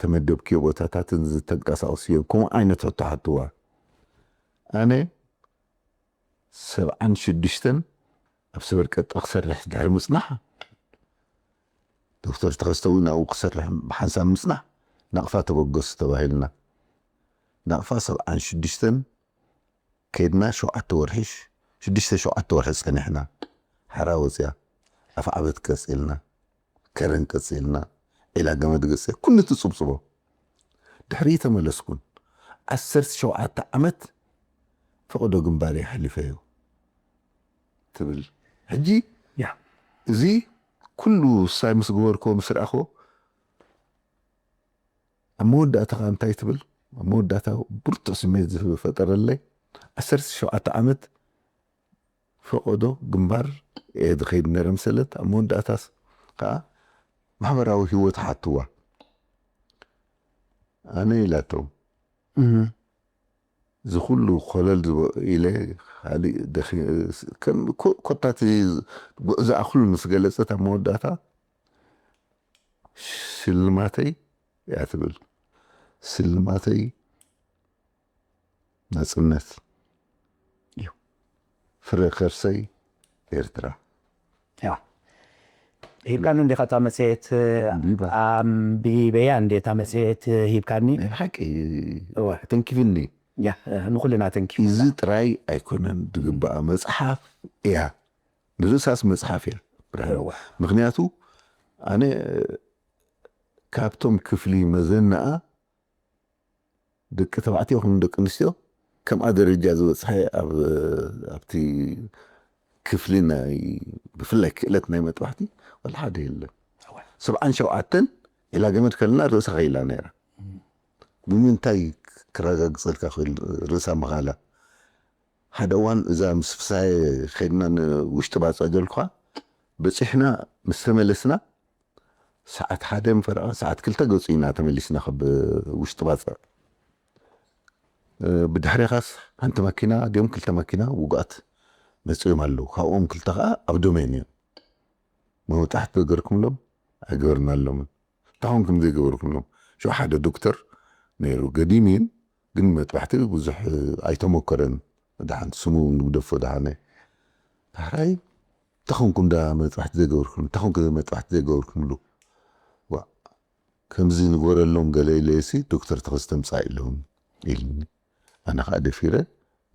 ተመደብክዮ ቦታታትን ዝተንቀሳቐስዮ፣ ከምኡ ዓይነት ሕቶ ሓትዋ። ኣነ ሰብዓን ሽዱሽተን ኣብ ሰበር ቀጥሪ ክሰርሕ ድሕሪ ምጽናሕ፣ ዶክተር ተኸስተ እውን ኣብኡ ክሰርሕ ብሓንሳብ ምጽናሕ፣ ናቕፋ ተበገሱ ተባሂልና። ናቕፋ ሰብዓን ሽዱሽተን ከይድና ሸውዓተ ወርሒ፣ ሽዱሽተ ሸውዓተ ወርሒ ጸኒሕና። ሓራ ወጽያ፣ ኣፍዓበት ቀጺልና፣ ከረን ቀጺልና፣ ዒላ ገመድ ገጺ፣ ኩሉ ትጽብጽቦ። ድሕሪ ተመለስኩን፣ ዓሰርተ ሸውዓተ ዓመት ፈቐዶ ግንባር እየ ኣሕሊፈዮ ትብል። ሕጂ ያ። እዚ ኩሉ ሳይ ምስ ገበርክዎ፣ ምስ ረኣኽዎ፣ ኣብ መወዳእታ ከኣ እንታይ ትብል? ኣብ መወዳእታ ብርቱዕ ስሜት ዝፈጠረለይ፣ ዓሰርተ ሸውዓተ ዓመት ፈቐዶ ግንባር እየ ዝኸይድ ነይረ መሰለት። ኣብ መወዳእታስ ከኣ ማሕበራዊ ህይወት ሓትዋ። ኣነ ኢላቶም፣ እህ። እዚ ኩሉ ኮለል ዝበ-፣ ኢለ፣ ካልእ ደኺ-፣ ከም ኮ-፣ ኮታ እቲ ጉዕዞኣ ኩሉ ምስ ገለጸት፣ ኣብ መወዳእታ ሽልማተይ እያ ትብል። ስልማተይ ናጽነት እዩ። ፍረ ከርሰይ ኤርትራ። ያ። ሂብካኒ እንዲኻ እታ መጽሔት፣ ሂባ። ኣንቢበያ እንዴ እታ መጽሔት ሂብካኒ? ናይ ብሓቂ እወ። ተንኪፍኒ። ያ፣ ንኹልና ተንኪፍና። እዚ ጥራይ ኣይኮነን ዝግባኣ፣ መጽሓፍ እያ። ንርእሳስ መጽሓፍ እያ። እወ። ምኽንያቱ ኣነ ካብቶም ክፍሊ መዘናኣ ደቂ ተባዕትዮ ይኹኑ ደቂ ኣንስትዮ ከምኣ ደረጃ ዝበፅሐ ኣብ ኣብቲ ክፍሊ ናይ ብፍላይ ክእለት ናይ መጥባሕቲ ወላ ሓደ የለን። ሰብዓን ሸውዓተን ዒላ ገመድ ከልና ርእሳ ከይላ ነይራ። ብምንታይ ክረጋግፀልካ ክእል ርእሳ ምኻላ? ሓደ እዋን እዛ ምስ ፍሳየ ከድና ንውሽጢ ባፅዕ ዘልኳ በፂሕና ምስ ተመለስና ሰዓት ሓደ ፈረቓ ሰዓት ክልተ ገፁ ኢና ተመሊስና ካብ ውሽጢ ባፅዕ። ብድሕሬኻስ ሓንቲ መኪና ድዮም ክልተ መኪና ውጉኣት መፅኦም ኣለዉ። ካብኦም ክልተ ከዓ ኣብ ዶሜን እዮም። መውጣሕቲ ገርኩምሎም ኣይገበርናሎምን። እንታይ ኮንኩም ዘይገበርኩምሎም? ሽዑ ሓደ ዶክተር ነይሩ፣ ገዲሙ እዩ፣ ግን መጥባሕቲ ብዙሕ ኣይተሞከረን። ደሓን ስሙ ንግደፎ ደሓነ። ዳሕራይ እንታይ ኮንኩም ዳ መጥባሕቲ ዘይገበርኩም እንታይ ኮንኩም መጥባሕቲ ዘይገበርኩምሉ? ዋ፣ ከምዚ ንግበረሎም ገለ ኢለሲ ዶክተር ተኸስተ ምፃእ ኢሎም ኢልኒ። ኣነ ከዓ ደፊረ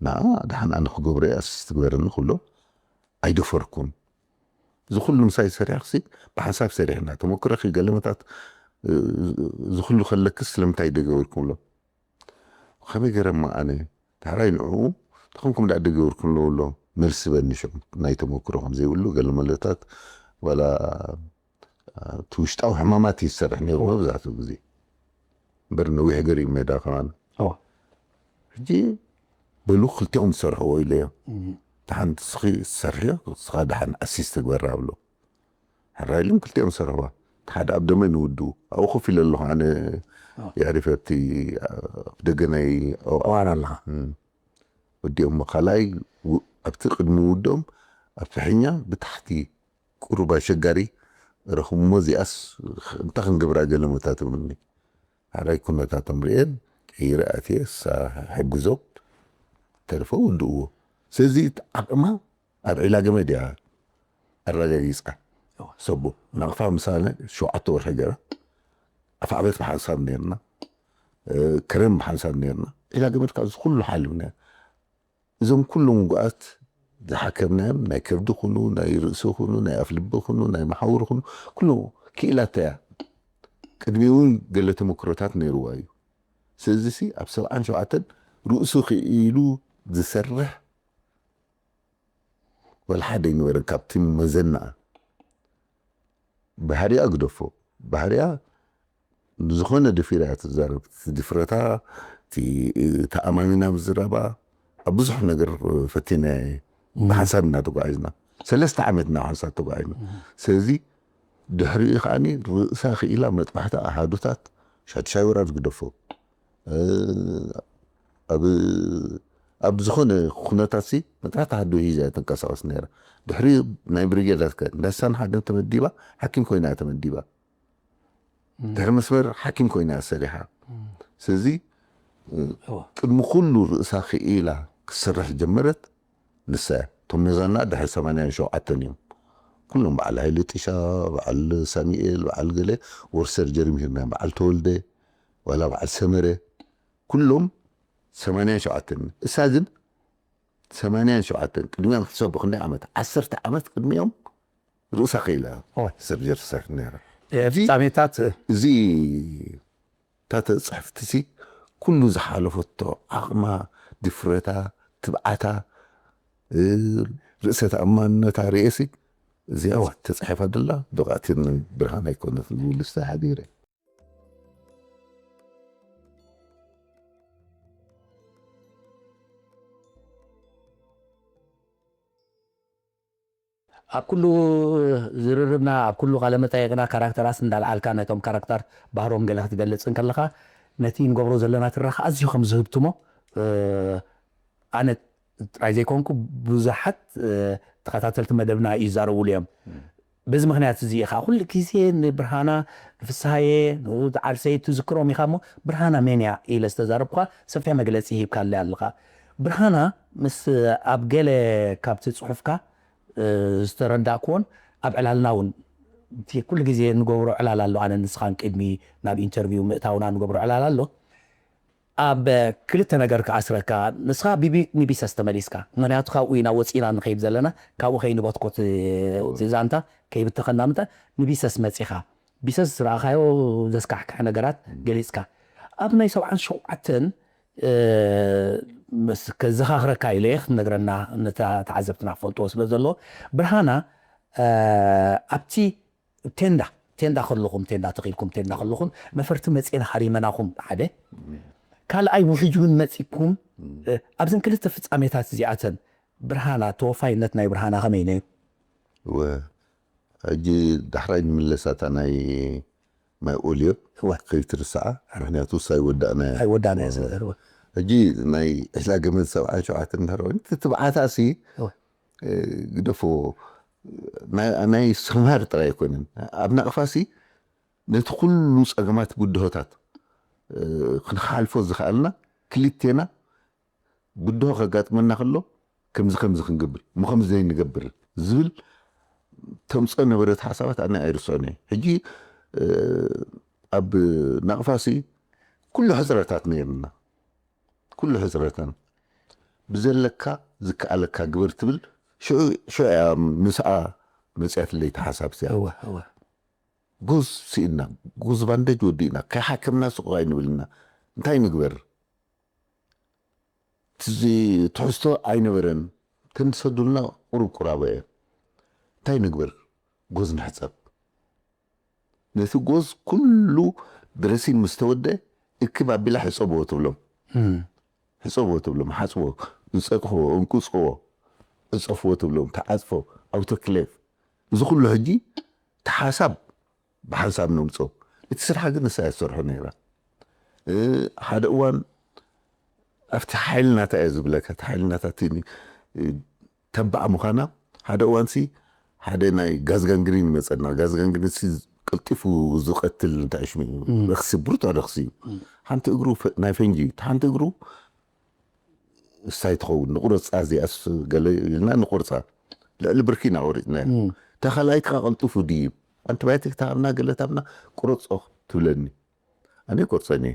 ንዓ ደሓን ኣነ ክገብሮ እየ ኣስስ ትግበረኒ ክብሎ ኣይደፈርኩን። እዚ ኩሉ ምሳይ ዝሰሪሕክሲ ብሓንሳብ ሰሪሕና ተመክሮኺ ገለመታት እዚ ኩሉ ከለክስ ስለምንታይ ደገበርኩምሎ? ከመይ ገረማ ኣነ ዳሕራይ ንዕኡ ተኸምኩም ዳ ደገበርኩም ለውሎ መልሲ በኒ ሽዑ ናይ ተመክሮ ከም ዘይብሉ ገለ መለታት ዋላ እቲ ውሽጣዊ ሕማማት እዩ ዝሰርሕ ነይሩ መብዛሕትኡ ግዜ እምበር ነዊሕ ገሪብ ሜዳ ከማን ሕጂ በሉ ክልቲኦም ዝሰርሕዎ ኢለዮ። ደሓን ንስኺ ትሰርሕዮ ንስኻ ደሓን ኣሲስ ትግበራ ብሎ። ሕራይ ኢሎም ክልቲኦም ዝሰርሕዋ። እቲ ሓደ ኣብ ደመ ንውድኡ ኣብኡ ኮፍ ኢለ ኣለኹ ኣነ የዕሪፈ ኣብቲ ኣብ ደገ ናይ እዋን ኣለኻ። ወዲኦሞ ካልኣይ ኣብቲ ቅድሚ ውድኦም ኣብ ፍሕኛ ብታሕቲ ቁሩብ ኣሸጋሪ ረኽብሞ እዚኣስ እንታይ ክንገብራ ገለ መታትብኒ ሓራይ ኩነታቶም ርእየን ቀይረ ኣትየ እሳ ሕግዞም ተርፈ ውድእዎ ስለዚ ዓቕማ ኣብ ዒላ ገመድ እያ ኣረጋጊፃ ሰቦ ናቕፋ ምሳለ ሸውዓተ ወርሒ ገራ ኣፍ ዓበት ብሓንሳብ ነርና ከረን ብሓንሳብ ነርና ዒላ ገመድ ካብዚ ኩሉ ሓልብና እዞም ኩሎም ጉኣት ዝሓከምናዮም ናይ ከብዲ ኩኑ ናይ ርእሲ ኩኑ ናይ ኣፍልቢ ኩኑ ናይ መሓውር ኩኑ ኩሉ ክኢላታ እያ ቅድሚ እውን ገለ ተመክሮታት ነይርዋ እዩ ስለዚ ሲ ኣብ ሰብዓን ሸውዓተን ርእሱ ክኢሉ ዝሰርሕ ወላ ሓደ ይንበረ ካብቲ መዘናኣ ባህሪኣ ግደፎ ባህሪኣ ንዝኾነ ደፊራ እያ ትዛረብ ድፍረታ ተኣማሚና ምዝራባ ኣብ ብዙሕ ነገር ፈቲና ብሓንሳብ ኢና ተጓዒዝና ሰለስተ ዓመት ናብ ሓንሳብ ተጓዒዝና ስለዚ ድሕሪኡ ከዓ ርእሳ ክኢላ መጥባሕቲ ኣሃዱታት ሻድሻይ ወራር ግደፎ ኣብ ዝኾነ ኩነታት ሲ መጥባሕቲ ኣሃዱ ሒዛ እያ ተንቀሳቐስ ነይራ ድሕሪ ናይ ብሪጌዳት ከ እንዳሳን ሓደ ተመዲባ ሓኪም ኮይና እያ ተመዲባ ድሕሪ መስመር ሓኪም ኮይና እያ ሰሪሓ ስለዚ ቅድሚ ኩሉ ርእሳ ክኢላ ክትሰርሕ ጀመረት ንሳ እያ እቶም መዛና ድሕሪ ሰማንያን ሸውዓተን እዮም ኩሎም በዓል ሃይለ ጢሻ በዓል ሳሚኤል በዓል ገለ ወር ሰርጀሪ ምሂርና በዓል ተወልደ ዋላ በዓል ሰመረ ኩሎም ሰማንያን ሸውዓተን እሳ ግን ሰማንያን ሸውዓተን ቅድሚኦም ሕሰቡ ክንደይ ዓመት ዓሰርተ ዓመት ቅድሚኦም ርእሳ ክኢላ ሰርጀሪ ትሰርሕ ነይራ ፍጻሜታት እዚ እታ ተፅሕፍቲ ሲ ኩሉ ዝሓለፈቶ ዓቕማ ድፍረታ ትብዓታ ርእሰ ተኣማንነታ ርእየ ሲ እዚኣ ተፃሒፋ ደላ ብቕዕቲ ብርሃን ኣይኮነት ዝብሉ ዝተሓዲረ ኣብ ኩሉ ዝርርብና ኣብ ኩሉ ቃለ መጠየቅና ካራክተራት እንዳልዓልካ ነቶም ካራክተር ባህሮም ገለ ክትገልፅ እንከለካ ነቲ ንገብሮ ዘለና ትራኻ ኣዝዩ ከም ዝህብትሞ ኣነ ጥራይ ዘይኮንኩ ብዙሓት ተኸታተልቲ መደብና ይዛረቡሉ እዮም በዚ ምክንያት እዚ ኢኻ ኩሉ ግዜ ንብርሃና ንፍስሃየ ንዓርሰይ ትዝክሮም ኢኻ እሞ ብርሃና መን እያ ኢለ ዝተዛረብኳ ሰፊሕ መግለፂ ሂብካለ ኣለኻ ብርሃና ምስ ኣብ ገለ ካብቲ ፅሑፍካ ዝተረዳእክዎን ኣብ ዕላልና እውን ኩሉ ግዜ ንገብሮ ዕላል ኣሎ ኣነ ንስኻን ቅድሚ ናብ ኢንተርቪው ምእታውና ንገብሮ ዕላል ኣሎ ኣብ ክልተ ነገር ክኣስረካ ንስኻ ቢቢ ንቢሰስ ተመሊስካ ምክንያቱ ካብኡ ኢና ወፂና ንኸይድ ዘለና ካብኡ ከይንበትኮት ዛንታ ከይብተኸና ምተ ንቢሰስ መፂኻ ቢሰስ ዝረኣኻዮ ዘስካሕክሐ ነገራት ገሊጽካ። ኣብ ናይ ሰብዓን ሸውዓተን፣ እ፣ ምስ ከዘኻኽረካ ኢለ እየ ክትነግረና፣ ነታ ተዓዘብትና ክፈልጥዎ ስለ ዘለዎ። ብርሃና፣ እ፣ ኣብቲ ቴንዳ፣ ቴንዳ ከለኹም፣ ቴንዳ ተኺልኩም፣ ቴንዳ ከለኹም፣ ነፈርቲ መጺኤን ሃሪመናኹም፣ ሓደ። ካልኣይ፣ ውሕጅ እውን መጺኩም፣ እ፣ ኣብዘን ክልተ ፍጻሜታት እዚኣተን፣ ብርሃና፣ ተወፋይነት ናይ ብርሃና ከመይ ነይሩ? እወ፣ ሕጂ ዳሕራይ ንምለሳታ ናይ ማይ ኦልዮ እወ። ከይትርስዓ፣ ምክንያቱ እሳ ኣይወዳእናያ። ኣይወዳእናያ ስለ እወ። ዘሎ። ሕጂ ናይ ዕላ ገመድ ሰብዓን ሸውዓተን እንድሕር ኮይኑ፣ እቲ ትብዓታሲ፣ እወ። እ፣ ግደፎ፣ ናይ፣ ናይ ሰምሃር ጥራይ ኣይኮነን። ኣብ ናቕፋሲ ነቲ ኩሉ ጸገማት ብድሆታት፣ እ፣ ክንሓልፎ ዝኸኣልና ክልቴና ብድሆ ከጋጥመና ከሎ ከምዚ ከምዚ ክንገብር፣ እሞ ከምዚ ዘይንገብር ዝብል ተምጽኦ ነበረት ሓሳባት ኣነ ኣይርስዖን እየ። ሕጂ፣ እ፣ ኣብ ናቕፋሲ ኩሉ ሕጽረታት ነይርና። ኩሉ ሕጽረተን ብዘለካ ዝከኣለካ ግበር ትብል ሽዑ፣ ሽዑ እያ ምስኣ መጽያትለይ እታ ሓሳብ እዚኣ። እወ፣ እወ። ጉዝ ስኢና፣ ጉዝ ባንደጅ ወዲእና፣ ከይሓከምና ስቕ ኣይንብልና። እንታይ ንግበር? ትዚ-፣ ትሕዝቶ ኣይነበረን። ተንሰዱልና ቁሩብ ቁራቦ እየ። እንታይ ንግበር? ጎዝ ንሕጸብ። ነቲ ጎዝ ኩሉ ድረሲን ምስ ተወደ፣ እክብ ኣቢላ ሕጸብዎ ትብሎም። እም። ሕጸብዎ ትብሎም፣ ሓጽብዎ፣ እንጸቅሕዎ፣ እንቁጽዎ፣ ዕጸፍዎ ትብሎም፣ ተዓጽፎ፣ ኣውቶክሌቭ። እዚ ኩሉ ሕጂ እቲ ሓሳብ ብሓንሳብ ነምጾ። እቲ ስራሕ ግን ንሳ እያ ትሰርሖ ነይራ። እ፣ ሓደ እዋን ኣብቲ ሓይሊ ናታ እየ ዝብለካ፣ እቲ ሓይሊ ናታ እቲ፣ እ፣ ተባዕ ምዃና፣ ሓደ እዋንሲ ሓደ ናይ ጋዝ ጋንግሪን ይመጸና። ጋዝ ጋንግሪንሲ ቀልጢፉ ዝቐትል እንታይ ሽሙ እዩ? እም። ረኽሲ፣ ብሩታ ረኽሲ እዩ። እም። ሓንቲ እግሩ ፈ-፣ ናይ ፈንጂ እዩ። እቲ ሓንቲ እግሩ እሳይ ትኸውን፣ ንቑረጻ እዚኣስ ገለ ኢልና ንቑርጻ። ልዕሊ ብርኪ ኢና ቆሪጽናዮ። እም። እታ ካልኣይቲ ከኣ ቀልጢፉ ድይብ። ኣንቲባዮቲክ ተሃብና፣ ገለ ተሃብና፣ ቁረጾ ትብለኒ። ኣነ ኣይቆርጸን እየ።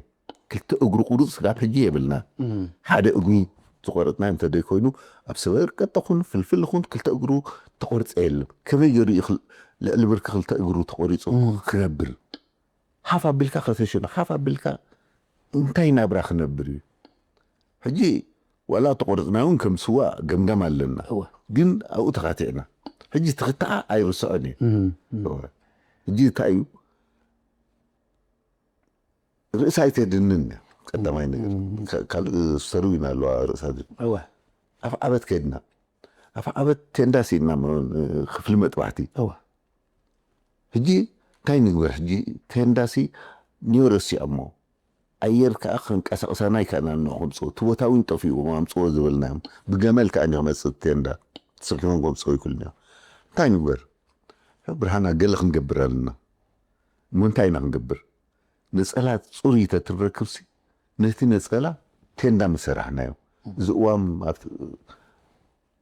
ክልተ እግሩ ቁሩጽ ስጋብ ሕጂ የብልና። እም። ሓደ እግሩ ዝቆረጽናዮ እንተ ደይኮይኑ፣ ኣብ ሰበርቀጠ ኹን ፍልፍል ኹን ክልተ እግሩ ተቆርጸ የለን። ከመይ ገይሩ እዩ ክል-፣ ልዕሊ ብርኪ ክልተ እግሩ ተቆሪጹ እም። ክነብር? ሓፍ ኣቢልካ ከተሽኖ፣ ሓፍ ኣቢልካ እንታይ ናብራ ክነብር እዩ? ሕጂ ዋላ ተቆረጽና እውን ከም ስዋ ገምጋም ኣለና። እወ። ግን ኣብኡ ተኻቲዕና። ሕጂ ትኽታዓ ኣይርስዖን እየ። እም፣ እም። እወ። ሕጂ እንታይ እዩ? ርእሳ ኣይትሄድንን እያ። ቀዳማይ ነገር። እም። ካ-፣ ካልእ ስተርዊን ኣለዋ ርእሳ ዝብል። እወ። ኣፍ ዓበት ከድና። ኣፍ ዓበት ቴንዳ ሲና ም-፣ ክፍሊ መጥባሕቲ። እወ። ሕጂ እንታይ ንግበር? ሕጂ ቴንዳሲ ኒዮ ረሲዖሞ። ኣየር ከኣ ክንቀሳቕሳና ኣይከኣልናን ንዑ ከምጽኡ። እቲ ቦታ እውን ጠፊኡ ኣምጽዎ ዝበልናዮም። ብገመል ከኣ ንዮ ክመጽእ ቴንዳ። ተሰኪሞም ከምጽኡ ኣይክእሉን እዮም። እንታይ ንግበር? ብርሃና ገለ ክንገብር ኣለና። እሞ እንታይ ኢና ክንገብር? ነጸላ ጽሩይ ተትረክብሲ፣ ነቲ ነጸላ ቴንዳ ምሰራሕናዮ። እዚ እዋም ኣብቲ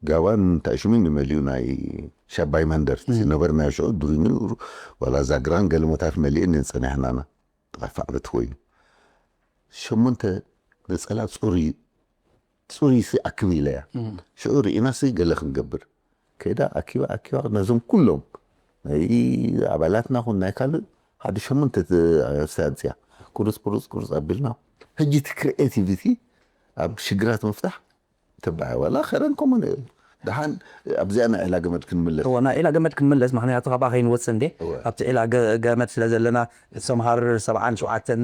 ጋባን እንታይ ሽሙ ንመሊኡ ናይ ሻባይ ማንደር እም። ዝነበርናዮ ሽዑ ድሪኑ ዋላ ዛግራን ገለሞታት መሊእን እየን ጸኒሕናና። ጥቓ ዓመት ኮይኑ። ሸሞንተ ነጸላ ጽሩይ፣ ጽሩይሲ ኣክብ ኢለያ። እም። ሽዑ ርኢናሲ ገለ ክንገብር። ከይዳ ኣኪባ፣ ኣኪባ ነዞም ኩሎም ናይ ኣባላትና ኹን ናይ ካልእ ሓደ ሸሞንተ ተ-፣ ኣምስተ ኣምጽያ። ቁርጽ፣ ቁርጽ፣ ቁርጽ ኣቢልና። ሕጂ እቲ ክሪኤቲቪቲ ኣብ ሽግራት ምፍታሕ ተባዕ ዋላ ኸረን ኮመን እዩ። ደሓን ኣብዚኣ ናይ ዒላ ገመድ ክንምለስ። እወ፣ ናይ ዒላ ገመድ ክንምለስ፣ ምኽንያቱ ካብኣ ከይንወጽእ እንዴ፣ እወ። ኣብቲ ዒላ ገ-፣ ገመድ ስለ ዘለና፣ ሰምሃር ሰብዓን ሸውዓተን፣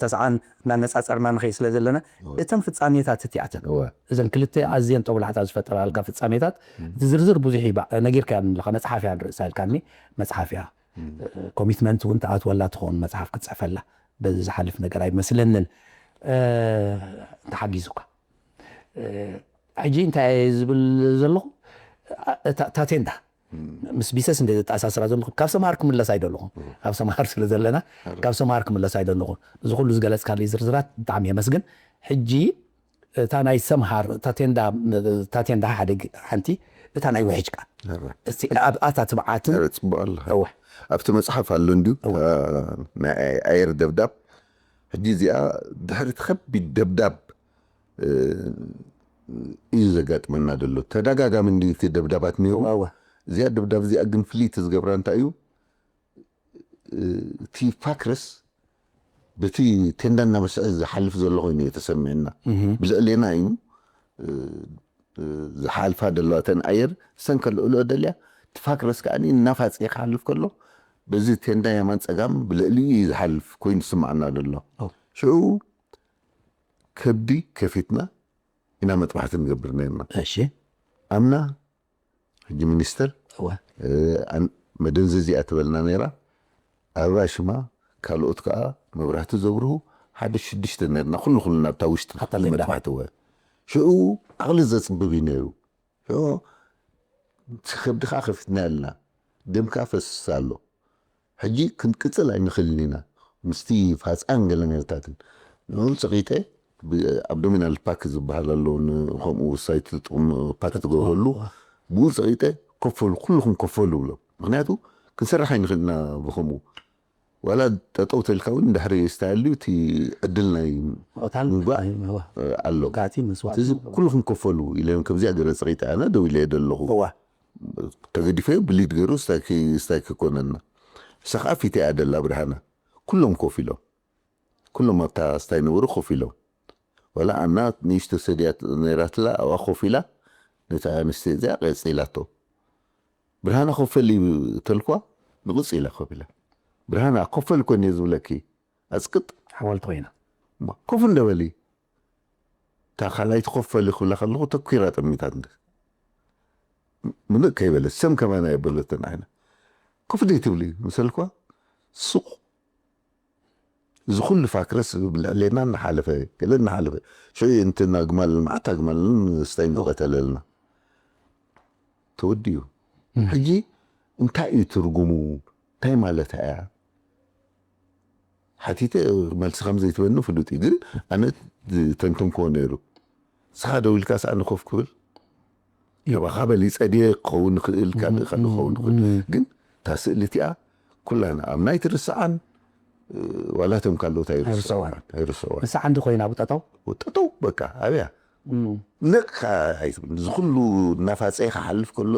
ተስዓን እናነጻጸርና ንኸይድ ስለ ዘለና፣ እወ። እተን ፍጻሜታት እቲኣተን፣ እወ። እዘን ክልተ ኣዝየን ጦብላሕታ ዝፈጠራልካ ፍጻሜታት፣ እም። እቲ ዝርዝር ብዙሕ እዩ፣ ባ-፣ ነጊርካዮ ኣለኻ፣ መጽሓፍ እያ ንርእሳ ኢልካኒ፣ መጽሓፍ እያ። እም። ኮሚትመንት እውን ትኣትወላ ትኸውን፣ መጽሓፍ ክትጽሕፈላ፣ በዚ ዝሓልፍ ነገር ኣይመስለንን። እ፣ እንተሓጊዙካ። እ፣ ሕጂ እንታይ እየ ዝብል ዘለኹ? እታ፣ እታ ቴንዳ ምስ ቢሰስ እንደ ዘተኣሳስራ ዘለኹ፣ ካብ ሰምሃር ክምለስ ኣይደለኹን። ካብ ሰምሃር ስለ ዘለና፣ ካብ ሰምሃር ክምለስ ኣይደለኹን። እዚ ኩሉ ዝገለጽካለይ ዝርዝራት ብጣዕሚ የመስግን። ሕጂ እታ ናይ ሰምሃር፣ እታ ቴንዳ፣ እታ ቴንዳ ሓደ ግ-፣ ሓንቲ፣ እታ ናይ ውሕጅ ከኣ። እረ። እስቲ ኣብ ኣታ ትብዓትን እረ፣ ጽቡቕ ኣሎ። እወ። ኣብቲ መጽሓፍ ኣሎ እንድዩ፣ እወ። እታ ናይ ኣየር ደብዳብ። ሕጂ እዚኣ ድሕሪ እቲ ከቢድ ደብዳብ፣ እ፣ እዩ ዘጋጥመና ዘሎ። ተደጋጋሚ እንድዩ እቲ ደብዳባት ነይሩ። እወ፣ እወ። እዚኣ ደብዳብ እዚኣ ግን ፍልይቲ ዝገብራ እንታይ እዩ? እቲ ፋክረስ በቲ ቴንዳ እናበስዐ ዝሓልፍ ዘሎ ኮይኑ እዩ ተሰሚዕና። ብልዕሌና እዩ ዝሓልፋ ዘለዋ ተን ኣየር ሰን ከልዕልኦ ደልያ። እቲ ፋክረስ ከዓ እናፋፀየ ክሓልፍ ከሎ በዚ ቴንዳ የማን ፀጋም ብልዕሊኡ እዩ ዝሓልፍ ኮይኑ ዝስማዕና ዘሎ። ሽዑ ከብዲ ከፊትና ኢና መጥባሕቲ ንገብር ነርና። ኣምና ሕጂ ሚኒስተር መደንዘዚኣ ትበልና ነይራ። ኣበባ ሽማ ካልኦት ከዓ መብራህቲ ዘብርሁ ሓደ ሽዱሽተ ነርና። ኩሉ ኩሉ ናብታ ውሽጢ መጥባሕቲ ወ ሽዑ ዓቕሊ ዘፅብብ እዩ ነይሩ። ሽዑ ከብዲ ከዓ ከፊትና ኣለና። ደም ከዓ ፈስስ ኣሎ። ሕጂ ክንቅፅል ኣይንኽእልን ኢና ምስቲ ፋፃን ገለ ነገርታትን። ንዑ ፀቒጠ ኣብዶሚናል ፓክ ዝበሃል ኣሎ፣ ከምኡ ሳይት ጥቕሚ ፓክ ትገብረሉ። ብኡ ፀቒጠ ከፈሉ፣ ኩልኹም ከፈሉ ብሎም። ምክንያቱ ክንሰርሕ ኣይንኽእልና ብከምኡ። ዋላ ጠጠው ተልካ እውን ድሕሪ ስታይሉ እቲ ዕድል ናይ ምባእ ኣሎ። እዚ ኩልኹም ከፈሉ ኢለ ከምዚኣ ገረ ፀቒጠ ኣነ ደው ኢለ ዘለኹ። ተገዲፈ ብሊድ ገይሩ ስታይ ክኮነና። እሳ ከዓ ፊተ እያ ደላ ብርሃና። ኩሎም ኮፍ ኢሎም፣ ኩሎም ኣብታ ስታይ ነበሩ ኮፍ ኢሎም። ወላ ኣና ንእሽቶ ሰድያ ነይራትላ ኣብኣ ኮፍ ኢላ ነታ ኣንስቲ እዚኣ ቀፂላቶ። ብርሃና ኮፈሊ ተልኳ ንቕፅ ኢላ ኮፍ ኢላ። ብርሃና ኮፈል ኮን እየ ዝብለኪ ኣፅቅጥ ሓወልቲ ኮይና ኮፍ እንደበሊ። እታ ካልኣይቲ ኮፈሊ ክብላ ከለኹ ተኲራ ጠሚታት እንደ ምንእ ከይበለት ሰም ከማና የበለትን ዓይና ኮፍ ደይ ትብሊ ምሰልኳ ሱቕ። እዚ ኩሉ ፋክረስ ልዕሌና እናሓለፈ ገለ እናሓለፈ ሽዑ እንትና ግማል መዓት ኣግማልን ስታይ ንቐተለልና ተወዲኡ። ሕጂ እንታይ እዩ ትርጉሙ? እንታይ ማለታ እያ? ሓቲተ መልሲ ከም ዘይትበኒ ፍሉጥ እዩ፣ ግን ኣነ ተንተንክዎ ነይሩ። ንስኻ ደው ኢልካስ ኣነ ኮፍ ክብል? ካባኻ በሊፀ ድየ ክኸውን ይኽእል፣ ካልእ ካልእ ክኸውን ይኽእል። ግን እታ ስእሊ እቲኣ ኩላና ኣብ ናይ ትርስዓን ዋላ እቶም ካልኦት ኣይርስዕዋን። ንሳ ዓንዲ ኮይና ብጠጠው ጠጠው በቃ ኣብያ ነቕካ ኣይትብል። እዚ ኩሉ እናፋፀ ክሓልፍ ከሎ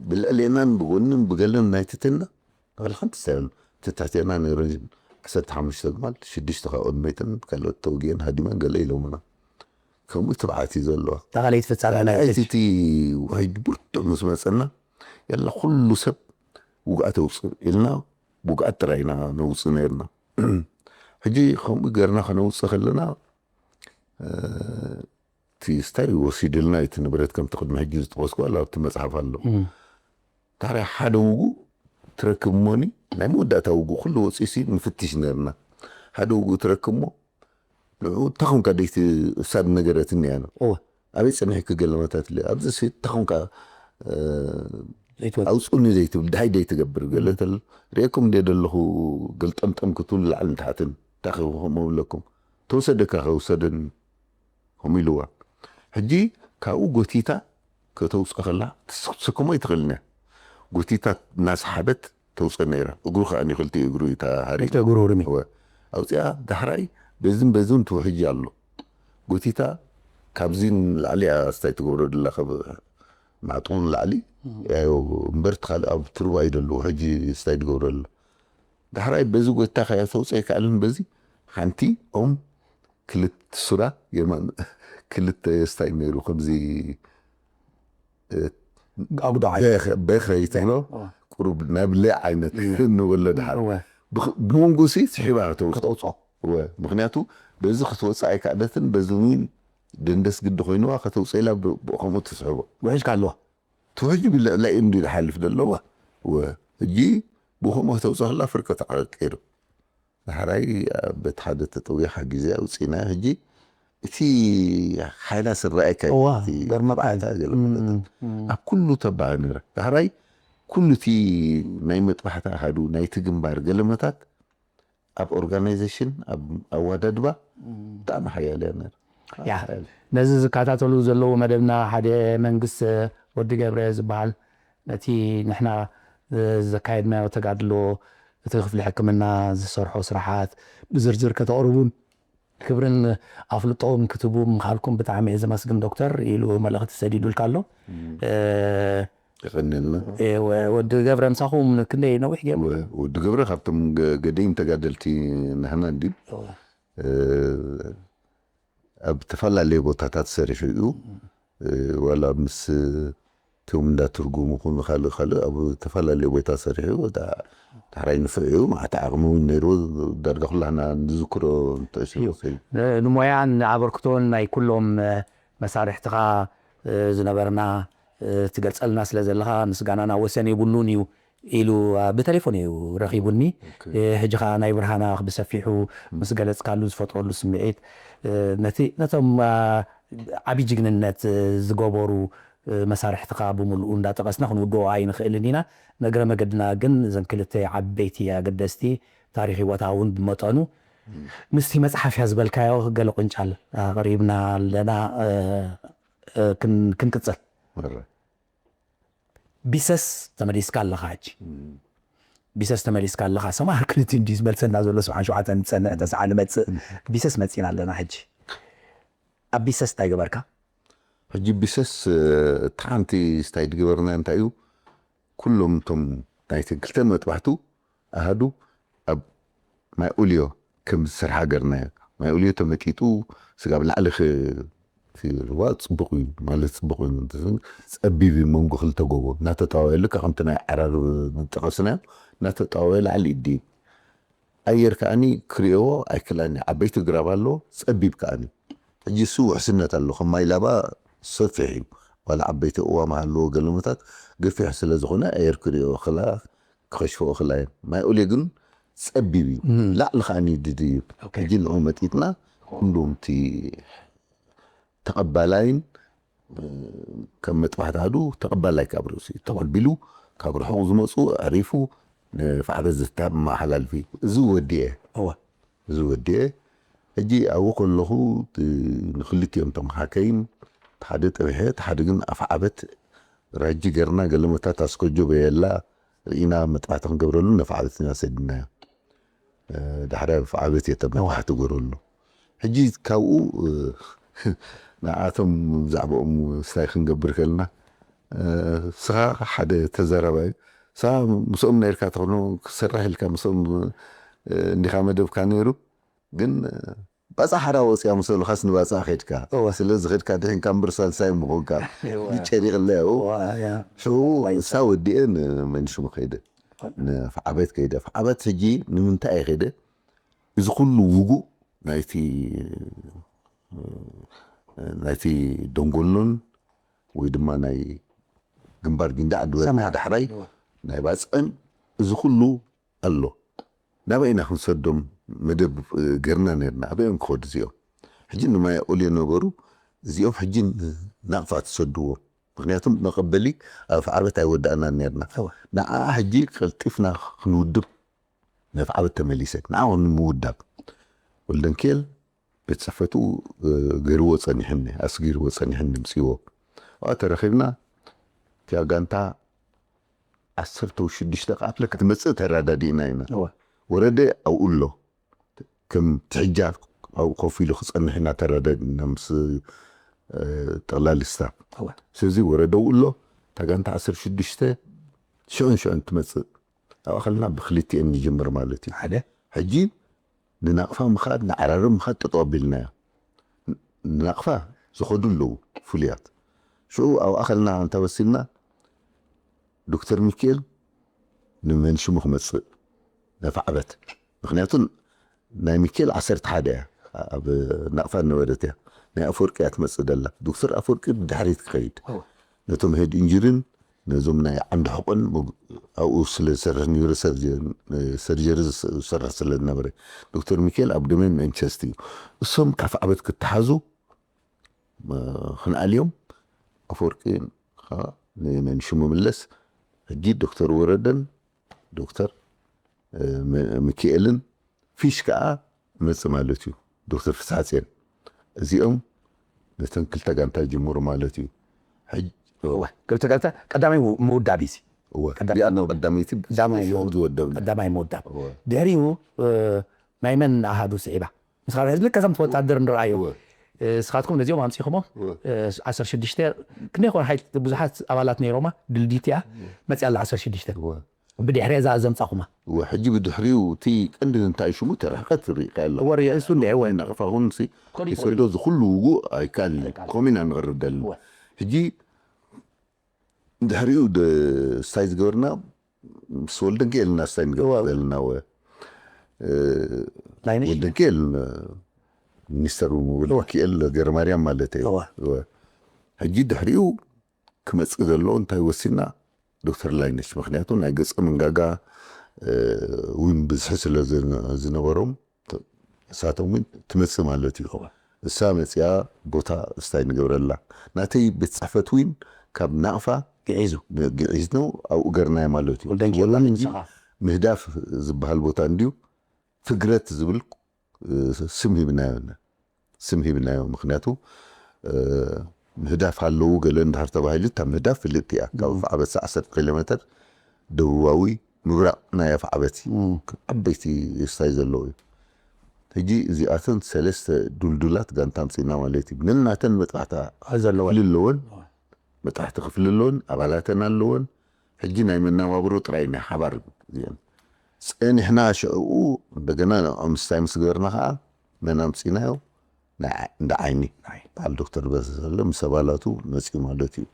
ብልዕሌናን ብጎንን ብገለን ናይ ትትና ወላ ሓንቲ ሰብ ትታቴና ነይረን። ዓሰርተ ሓሙሽተ ግማል ሽዱሽተ ካብ ቅድመይተን ካልኦት ተወጊአን ሃዲመን ገለ ኢሎምና። ከምኡ ትብዓት እዩ ዘለዋ። ተኻለይት ፍፃመ ናይ ካልኣይቲ እቲ ውሕጅ ብርቱዕ ምስ መፀና ያላ ኩሉ ሰብ ውግኣት ኣውፅእ ኢልና ውግኣት ጥራይ ኢና ነውፅእ ነይርና። ሕጂ ከምኡ ገርና ከነውፅእ ከለና እቲ ስታይ ወሲድልና እቲ ንብረት ከምቲ ቅድሚ ሕጂ ዝጠቐስኩ ኣሎ ኣብቲ መፅሓፍ ኣሎ። ታዲያ ሓደ ውጉእ ትረክብ እሞኒ ናይ መወዳእታ ውጉእ ኩሉ ወፂሲ ንፍትሽ ነርና። ሓደ ውጉእ ትረክብ እሞ ንዑ ታኹንካ ደይቲ እሳብ ነገረትኒ እያ ነው። ኣበይ ፀኒሕኪ ገለመታት ለ ኣብዚ ሲ ታኹንካ ኣውፅኡኒ ዘይትብል ድሃይ ደይትገብር ገለተል ርእኩም እንደ ዘለኹ ገልጠምጠም ክትብሉ ላዕልን ታሕትን ታኺ ከምብለኩም ተወሰደካ ከውሰደኒ ከምኡ ኢልዋ። ሕጂ ካብኡ ጎቲታ ከተውፅኦ ከላ ትስከሞ ኣይትኽእልን እያ። ጎቲታ እናሰሓበት ተውፅኦ ነይራ። እግሩ ከዓ ንክልቲኡ እግሩ እዩ ተሃሪ ክልተ እግሩ ርሚ እወ። ኣውፅኣ ዳሕራይ በዝን በዝን ትውሕጂ ኣሎ። ጎቲታ ካብዚ ንላዕሊ እያ ስታይ ትገብሮ ድላ ካብ ማዕጥቑ ንላዕሊ ያው እምበር እቲ ካልእ ኣብ ትሩባ እዩ ደለዎ ሕጂ ስታይ ትገብሮ ኣሎ። ዳሕራይ በዚ ጎቲታ ከያ ተውፅኦ ኣይከኣልን በዚ ሓንቲ ኦም ክልተ ሱራ የማን ክልተ ስታይ ነይሩ ከምዚ ኣጉዶ በክረይ ትብሎ ቁሩብ ናብለ ዓይነት ንወሎ ድሓር ብመንጎ ሲ ስሒባ ከተውፅኦ ከተውፅኦ ምክንያቱ በዚ ክትወፅእ ኣይከኣለትን በዚ እውን ደንደስ ግዲ ኮይንዋ ከተውፅእ ኢላ ከምኡ ትስሕቦ ውሕጅካ ኣለዋ ትውሕጅ ብልዕላይ እንዲ ዝሓልፍ ዘለዋ ሕጂ ብከምኡ ከተውፅእ ከላ ፍርቀ ተዓቂሩ ዳሕራይ በቲ ሓደ ተጠዊኻ ግዜ ኣውፂእና ሕጂ እቲ ሓይላ ስረኣይካ ገርመብዓል ኣብ ኩሉ ተባህ ነረ ዳሕራይ ኩሉ እቲ ናይ መጥባሕቲ ኣሃዱ ናይቲ ግንባር ገለመታት ኣብ ኦርጋናይዜሽን ኣብ ኣዋዳድባ ብጣዕሚ ሓያል እያ ነረ ነዚ ዝከታተሉ ዘለዉ መደብና ሓደ መንግስት ወዲ ገብረ ዝበሃል ነቲ ንሕና ዘካየድናዮ ተጋድሎ እቲ ክፍሊ ሕክምና ዝሰርሖ ስራሓት ብዝርዝር ከተቕርቡን ክብርን ኣፍልጦን ክትቡ ምኻልኩም ብጣዕሚ እየ ዘመስግን ዶክተር ኢሉ መልእኽቲ ሰዲዱልካ ኣሎ። የቐንልና። ወዲ ገብረ ምሳኹም ክንደይ ነዊሕ ገይሩ? ወዲ ገብረ ካብቶም ገደይም ተጋደልቲ ናህና እንዲ ኣብ ተፈላለየ ቦታታት ሰሪሑ እዩ። ዋላ ምስ ቶም እንዳትርጉሙ ኩኑ ካልእ ካልእ ኣብ ተፈላለየ ቦታ ሰሪሑ ዳሕራይ ንፍዕ እዩ። ማዕተ ዓቕሚ እውን ነይሩ። ዳርጋ ኩላህና ንዝክሮ ንጠእሱ ንሞያን ኣበርክቶን ናይ ኩሎም መሳርሕትኻ ዝነበርና ትገልጸልና ስለ ዘለኻ ምስጋናና ወሰን የብሉን እዩ ኢሉ ብቴሌፎን እዩ ረኺቡኒ። ሕጂ ኸዓ ናይ ብርሃና ብሰፊሑ ምስ ገለጽካሉ ዝፈጥረሉ ስምዒት ነቲ ነቶም ዓቢ ጅግንነት ዝገበሩ መሳርሕትኻ ብምሉኡ እንዳጠቐስና ክንውድኦ ኣይንኽእልን ኢና። ንእግረ መገድና ግን እዘን ክልተ ዓበይቲ ኣገደስቲ ታሪኽ ህይወታ እውን ብመጠኑ ምስቲ መጽሓፍ እያ ዝበልካዮ ገለ ቁንጫል ኣቕሪብና ኣለና። ክንቅጽል። ቢሰስ ተመሊስካ ኣለኻ ሕጂ። ቢሰስ ተመሊስካ ኣለኻ። ሰማር ክልቲኡ እንዲ ዝመልሰና ዘሎ ሰብዓን ሸውዓተን ንጸንሕ ተስዓ ንመጽእ። ቢሰስ መጺና ኣለና ሕጂ። ኣብ ቢሰስ እንታይ ገበርካ? ሕጂ ቢሰስ እታ ሓንቲ ስታይ ዝገበርና እንታይ እዩ? ኩሎም እቶም ናይተን ክልተን መጥባሕቱ ኣሃዱ ኣብ ማይ ኦልዮ ከም ዝሰርሓ ገርናዮ። ማይ ኦልዮ ተመጢጡ ስጋብ ላዕሊ ክዋ ጽቡቕ እዩ ማለት ጽቡቕ እዩ። ጸቢብ እዩ መንጎ ክልተ ጎቦ እናተጠዋወየ ልካ ከምቲ ናይ ዓራር ጠቐስናዮ እናተጠዋወየ ላዕሊ ይዲ ኣየር ከዓኒ ክርእዎ ኣይክላኒ። ዓበይቲ ግራብ ኣሎ ጸቢብ ከዓኒ። ሕጂ እሱ ውሕስነት ኣሎ ከም ማይ ላባ ሰፊሕ እዩ። ዋላ ዓበይቲ እዋም ሃለዎ ገለመታት ገፊሕ ስለ ዝኾነ ኣየር ክርእዮ ክላ ክኸሽፎ ክላ እየን። ማይ ኦልዮ ግን ጸቢብ እዩ። ላዕሊ ከዓኒ ድድ እዩ። ሕጂ ንዑ መጢጥና ኩሉም እቲ ተቐባላይን ከም መጥባሕቲ ኣሃዱ ተቐባላይ ካብ ርእሲ ተቐቢሉ ካብ ርሑቕ ዝመፁ ኣዕሪፉ ንፋዕበት ዝተመሓላልፊ እዚ ወዲኤ እወ እዚ ወዲኤ ሕጂ ኣብኡ ከለኹ ንክልቲኦም ተመሓከይም ሓደ ጠቢሐ ሓደ ግን ኣፍዓበት ራጂ ገርና ገለመታት ኣስኮጆ በየላ ርኢና መጥባሕቲ ክንገብረሉ ነፋዕበት ኢና ሰዲናዮ። ዳሕራይ ኣፍዓበት እየ ተመሓቲ ጎረሉ። ሕጂ ካብኡ ንኣቶም ብዛዕባኦም ስታይ ክንገብር ከልና ስኻ ሓደ ተዘራባዩ ስኻ ምስኦም ነርካ ተኾኖ ክሰርሕ ኢልካ ምስኦም እንዲኻ መደብካ ነይሩ ግን ባፃ ሓራ ወፅያ ምስ በሉኻስ ንባፃ ኸድካ እወ። ስለዚ ኸድካ ድሕንካ እምበር ሳልሳይ ምኾንካ እወ። ይጨሪቕ ኣለያ እዋ፣ ያ። ሽኡ እሳ ወዲኤ ንመንሽሙ ከይደ ንፍዓበት ከይደ ፍዓበት ሕጂ ንምንታይ እየ ከይደ እዚ ኩሉ ውጉእ ናይቲ ናይቲ ደንጎሎን ወይ ድማ ናይ ግንባር ጊንዳዕ ድወ ሰማያዊ። ዳሕራይ ናይ ባፅዕን እዚ ኩሉ ኣሎ ናበይ ኢና ክንሰዶም መደብ ገርና ነርና ኣበዮም ክኸዱ እዚኦም ሕጂ ንማይ ኦልዮ ነበሩ እዚኦም ሕጂ ናቕፋ ትሰድዎም ምክንያቱም መቐበሊ ኣብ ፍዓበት ኣይወዳእና ነርና እወ። ንዓ ሕጂ ቀልጢፍና ክንውድብ ነፍዓበት ተመሊሰ ንዓ ንምውዳብ ወልደንኬል ቤት ፅሕፈቱ ገይርዎ ፀኒሕኒ ኣስጊርዎ ፀኒሕኒ ምፅዎ ዋ ተረኺብና እቲያ ጋንታ ዓሰርተ ሽዱሽተ ክኣፍለ ክትመፅእ ተረዳዲእና ኢና እወ። ወረደ ኣብኡ ኣሎ ከም ትሕጃ ኣብኡ ኮፍ ኢሉ ክፀንሕ ኢና ተረዳዲእና ምስ ጠቕላሊ ስታፍ እወ። ስለዚ ወረደ ኣብኡ ኣሎ እታ ጋንታ ዓሰርተ ሽዱሽተ ሽዑን ሽዑን ትመፅእ ኣብኣ ከለና ብክልቲኤን ንጅምር ማለት እዩ ሓደ ሕጂ ንናቕፋ ምኻድ ንዓራርብ ምኻድ ጠጠው ኣቢልናዮ ንናቕፋ ዝኸዱ ኣለዉ ፍሉያት ሽዑ ኣብኣ ከለና እንተወሲልና ዶክተር ሚካኤል ንመንሽሙ ክመፅእ ነፋዕበት ምክንያቱ ናይ ሚካኤል ዓሰርተ ሓደ እያ ኣብ ናቕፋ ነበረት እያ ናይ ኣፈወርቂ እያ ትመፅእ ደላ ዶክተር ኣፈወርቂ ብድሕሪት ክኸይድ ነቶም ሄድ ኢንጅሪን ነዞም ናይ ዓንዲ ሕቆን ኣብኡ ስለ ዝሰርሕ ኒውሮ ሰርጀሪ ዝሰርሕ ስለ ዝነበረ ዶክተር ሚካኤል ኣብ ደሜን መንቸስቲ እዩ እሶም ካፍ ዓበት ክተሓዙ ክንኣልዮም ኣፈወርቂ ንመንሽሙ ምለስ ሕጂ ዶክተር ወረደን ዶክተር ሚካኤልን ፊሽ ከዓ መፅእ ማለት እዩ ዶክተር ፍስሓፅዮን እዚኦም ነተን ክልተ ጋንታ ይጅምሩ ማለት እዩ ሕጂ እወ። ክልተ ጋንታ ቀዳማይ ምውዳብ እዩ እዚ። እወ ቀዳማይ እዚኣ ምውዳብ። ቀዳመይቲ ቀዳማይ ዝወደብና ቀዳማይ ምውዳብ እወ። ድሕሪኡ እ፣ ናይ መን ኣሃዱ ስዒባ ምስ ካልእ ህዝቢ ከሰምቲ ወታደር ንረኣዮ እወ። ስኻትኩም ነዚኦም ኣምፂኹሞ። ዓሰርተ ሽዱሽተ ክንደይ ኾነ ሓይል ብዙሓት ኣባላት ነይሮማ ድልድልቲ እያ መፅያ ኣላ ዓሰርተ ሽዱሽተ። ብድሕሪ እዛ ዘምፃኹማ። ሕጂ ብድሕሪኡ እቲ ቀንዲ እንታይ ሽሙ ተረሕቀት ርኢካ ኣሎ። ወር እሱ እንደ ወ ናቕፋ ኹን ሲ ይሰዶ ዝኩሉ ውጉእ ኣይካል ኮሚና ንቕርብ ደል ሕጂ ድሕሪኡ ስታይ ዝገበርና ምስ ወልደንክኤልና ስታይ ንገብር ዘለና ወ ላይነሽ ወልደንክኤል ሚኒስተር ወልደንክኤል ገረማርያም ማለት እዩ። ሕጂ ድሕሪኡ ክመፅእ ዘለዎ እንታይ ወሲና ዶክተር ላይነሽ፣ ምክንያቱ ናይ ገፀ መንጋጋ እውን ብዝሒ ስለ ዝነበሮም እሳቶም እውን ትመፅእ ማለት እዩ። እሳ መፅያ ቦታ ስታይ ንገብረላ ናተይ ቤት ፅሕፈት እውን ካብ ናቕፋ ግዒዙ ግዒዝ ነው ኣብኡ ገርናዮ ማለት እዩ። ወልደንኪ ወላ ወላ ሕጂ ንስኻ ምህዳፍ ዝበሃል ቦታ እንድዩ ፍግረት ዝብል ስም ሂብናዮ። ስም ሂብናዮ ምክንያቱ ምህዳፍ ኣለዉ ገለ እንድሕር ተባሂሉ እታ ምህዳፍ ፍልጥቲ እያ። ካብ ኣፍዓበት ዓሰርተ ኪሎ ሜትር ደቡባዊ ምብራቕ ናይ ኣፍዓበት ዓበይቲ ስታይ ዘለዎ እዩ። ሕጂ እዚኣተን ሰለስተ ዱልዱላት ጋንታ ኣምፂና ማለት እዩ። ነናተን መጥባሕታ ዘለወ ክፍሊ ኣለወን፣ መጥባሕቲ ክፍሊ ኣለወን፣ ኣባላተን ኣለወን። ሕጂ ናይ መነባብሮ ጥራይ ናይ ሓባር እዚአን ፀኒሕና። ሽዕኡ እንደገና ንዕኦም ስታይ ምስ ገበርና ከዓ መን ኣምፂናዮ? እንዳ ዓይኒ በዓል ዶክተር በሰለ ምስ ኣባላቱ መፅኡ ማለት እዩ።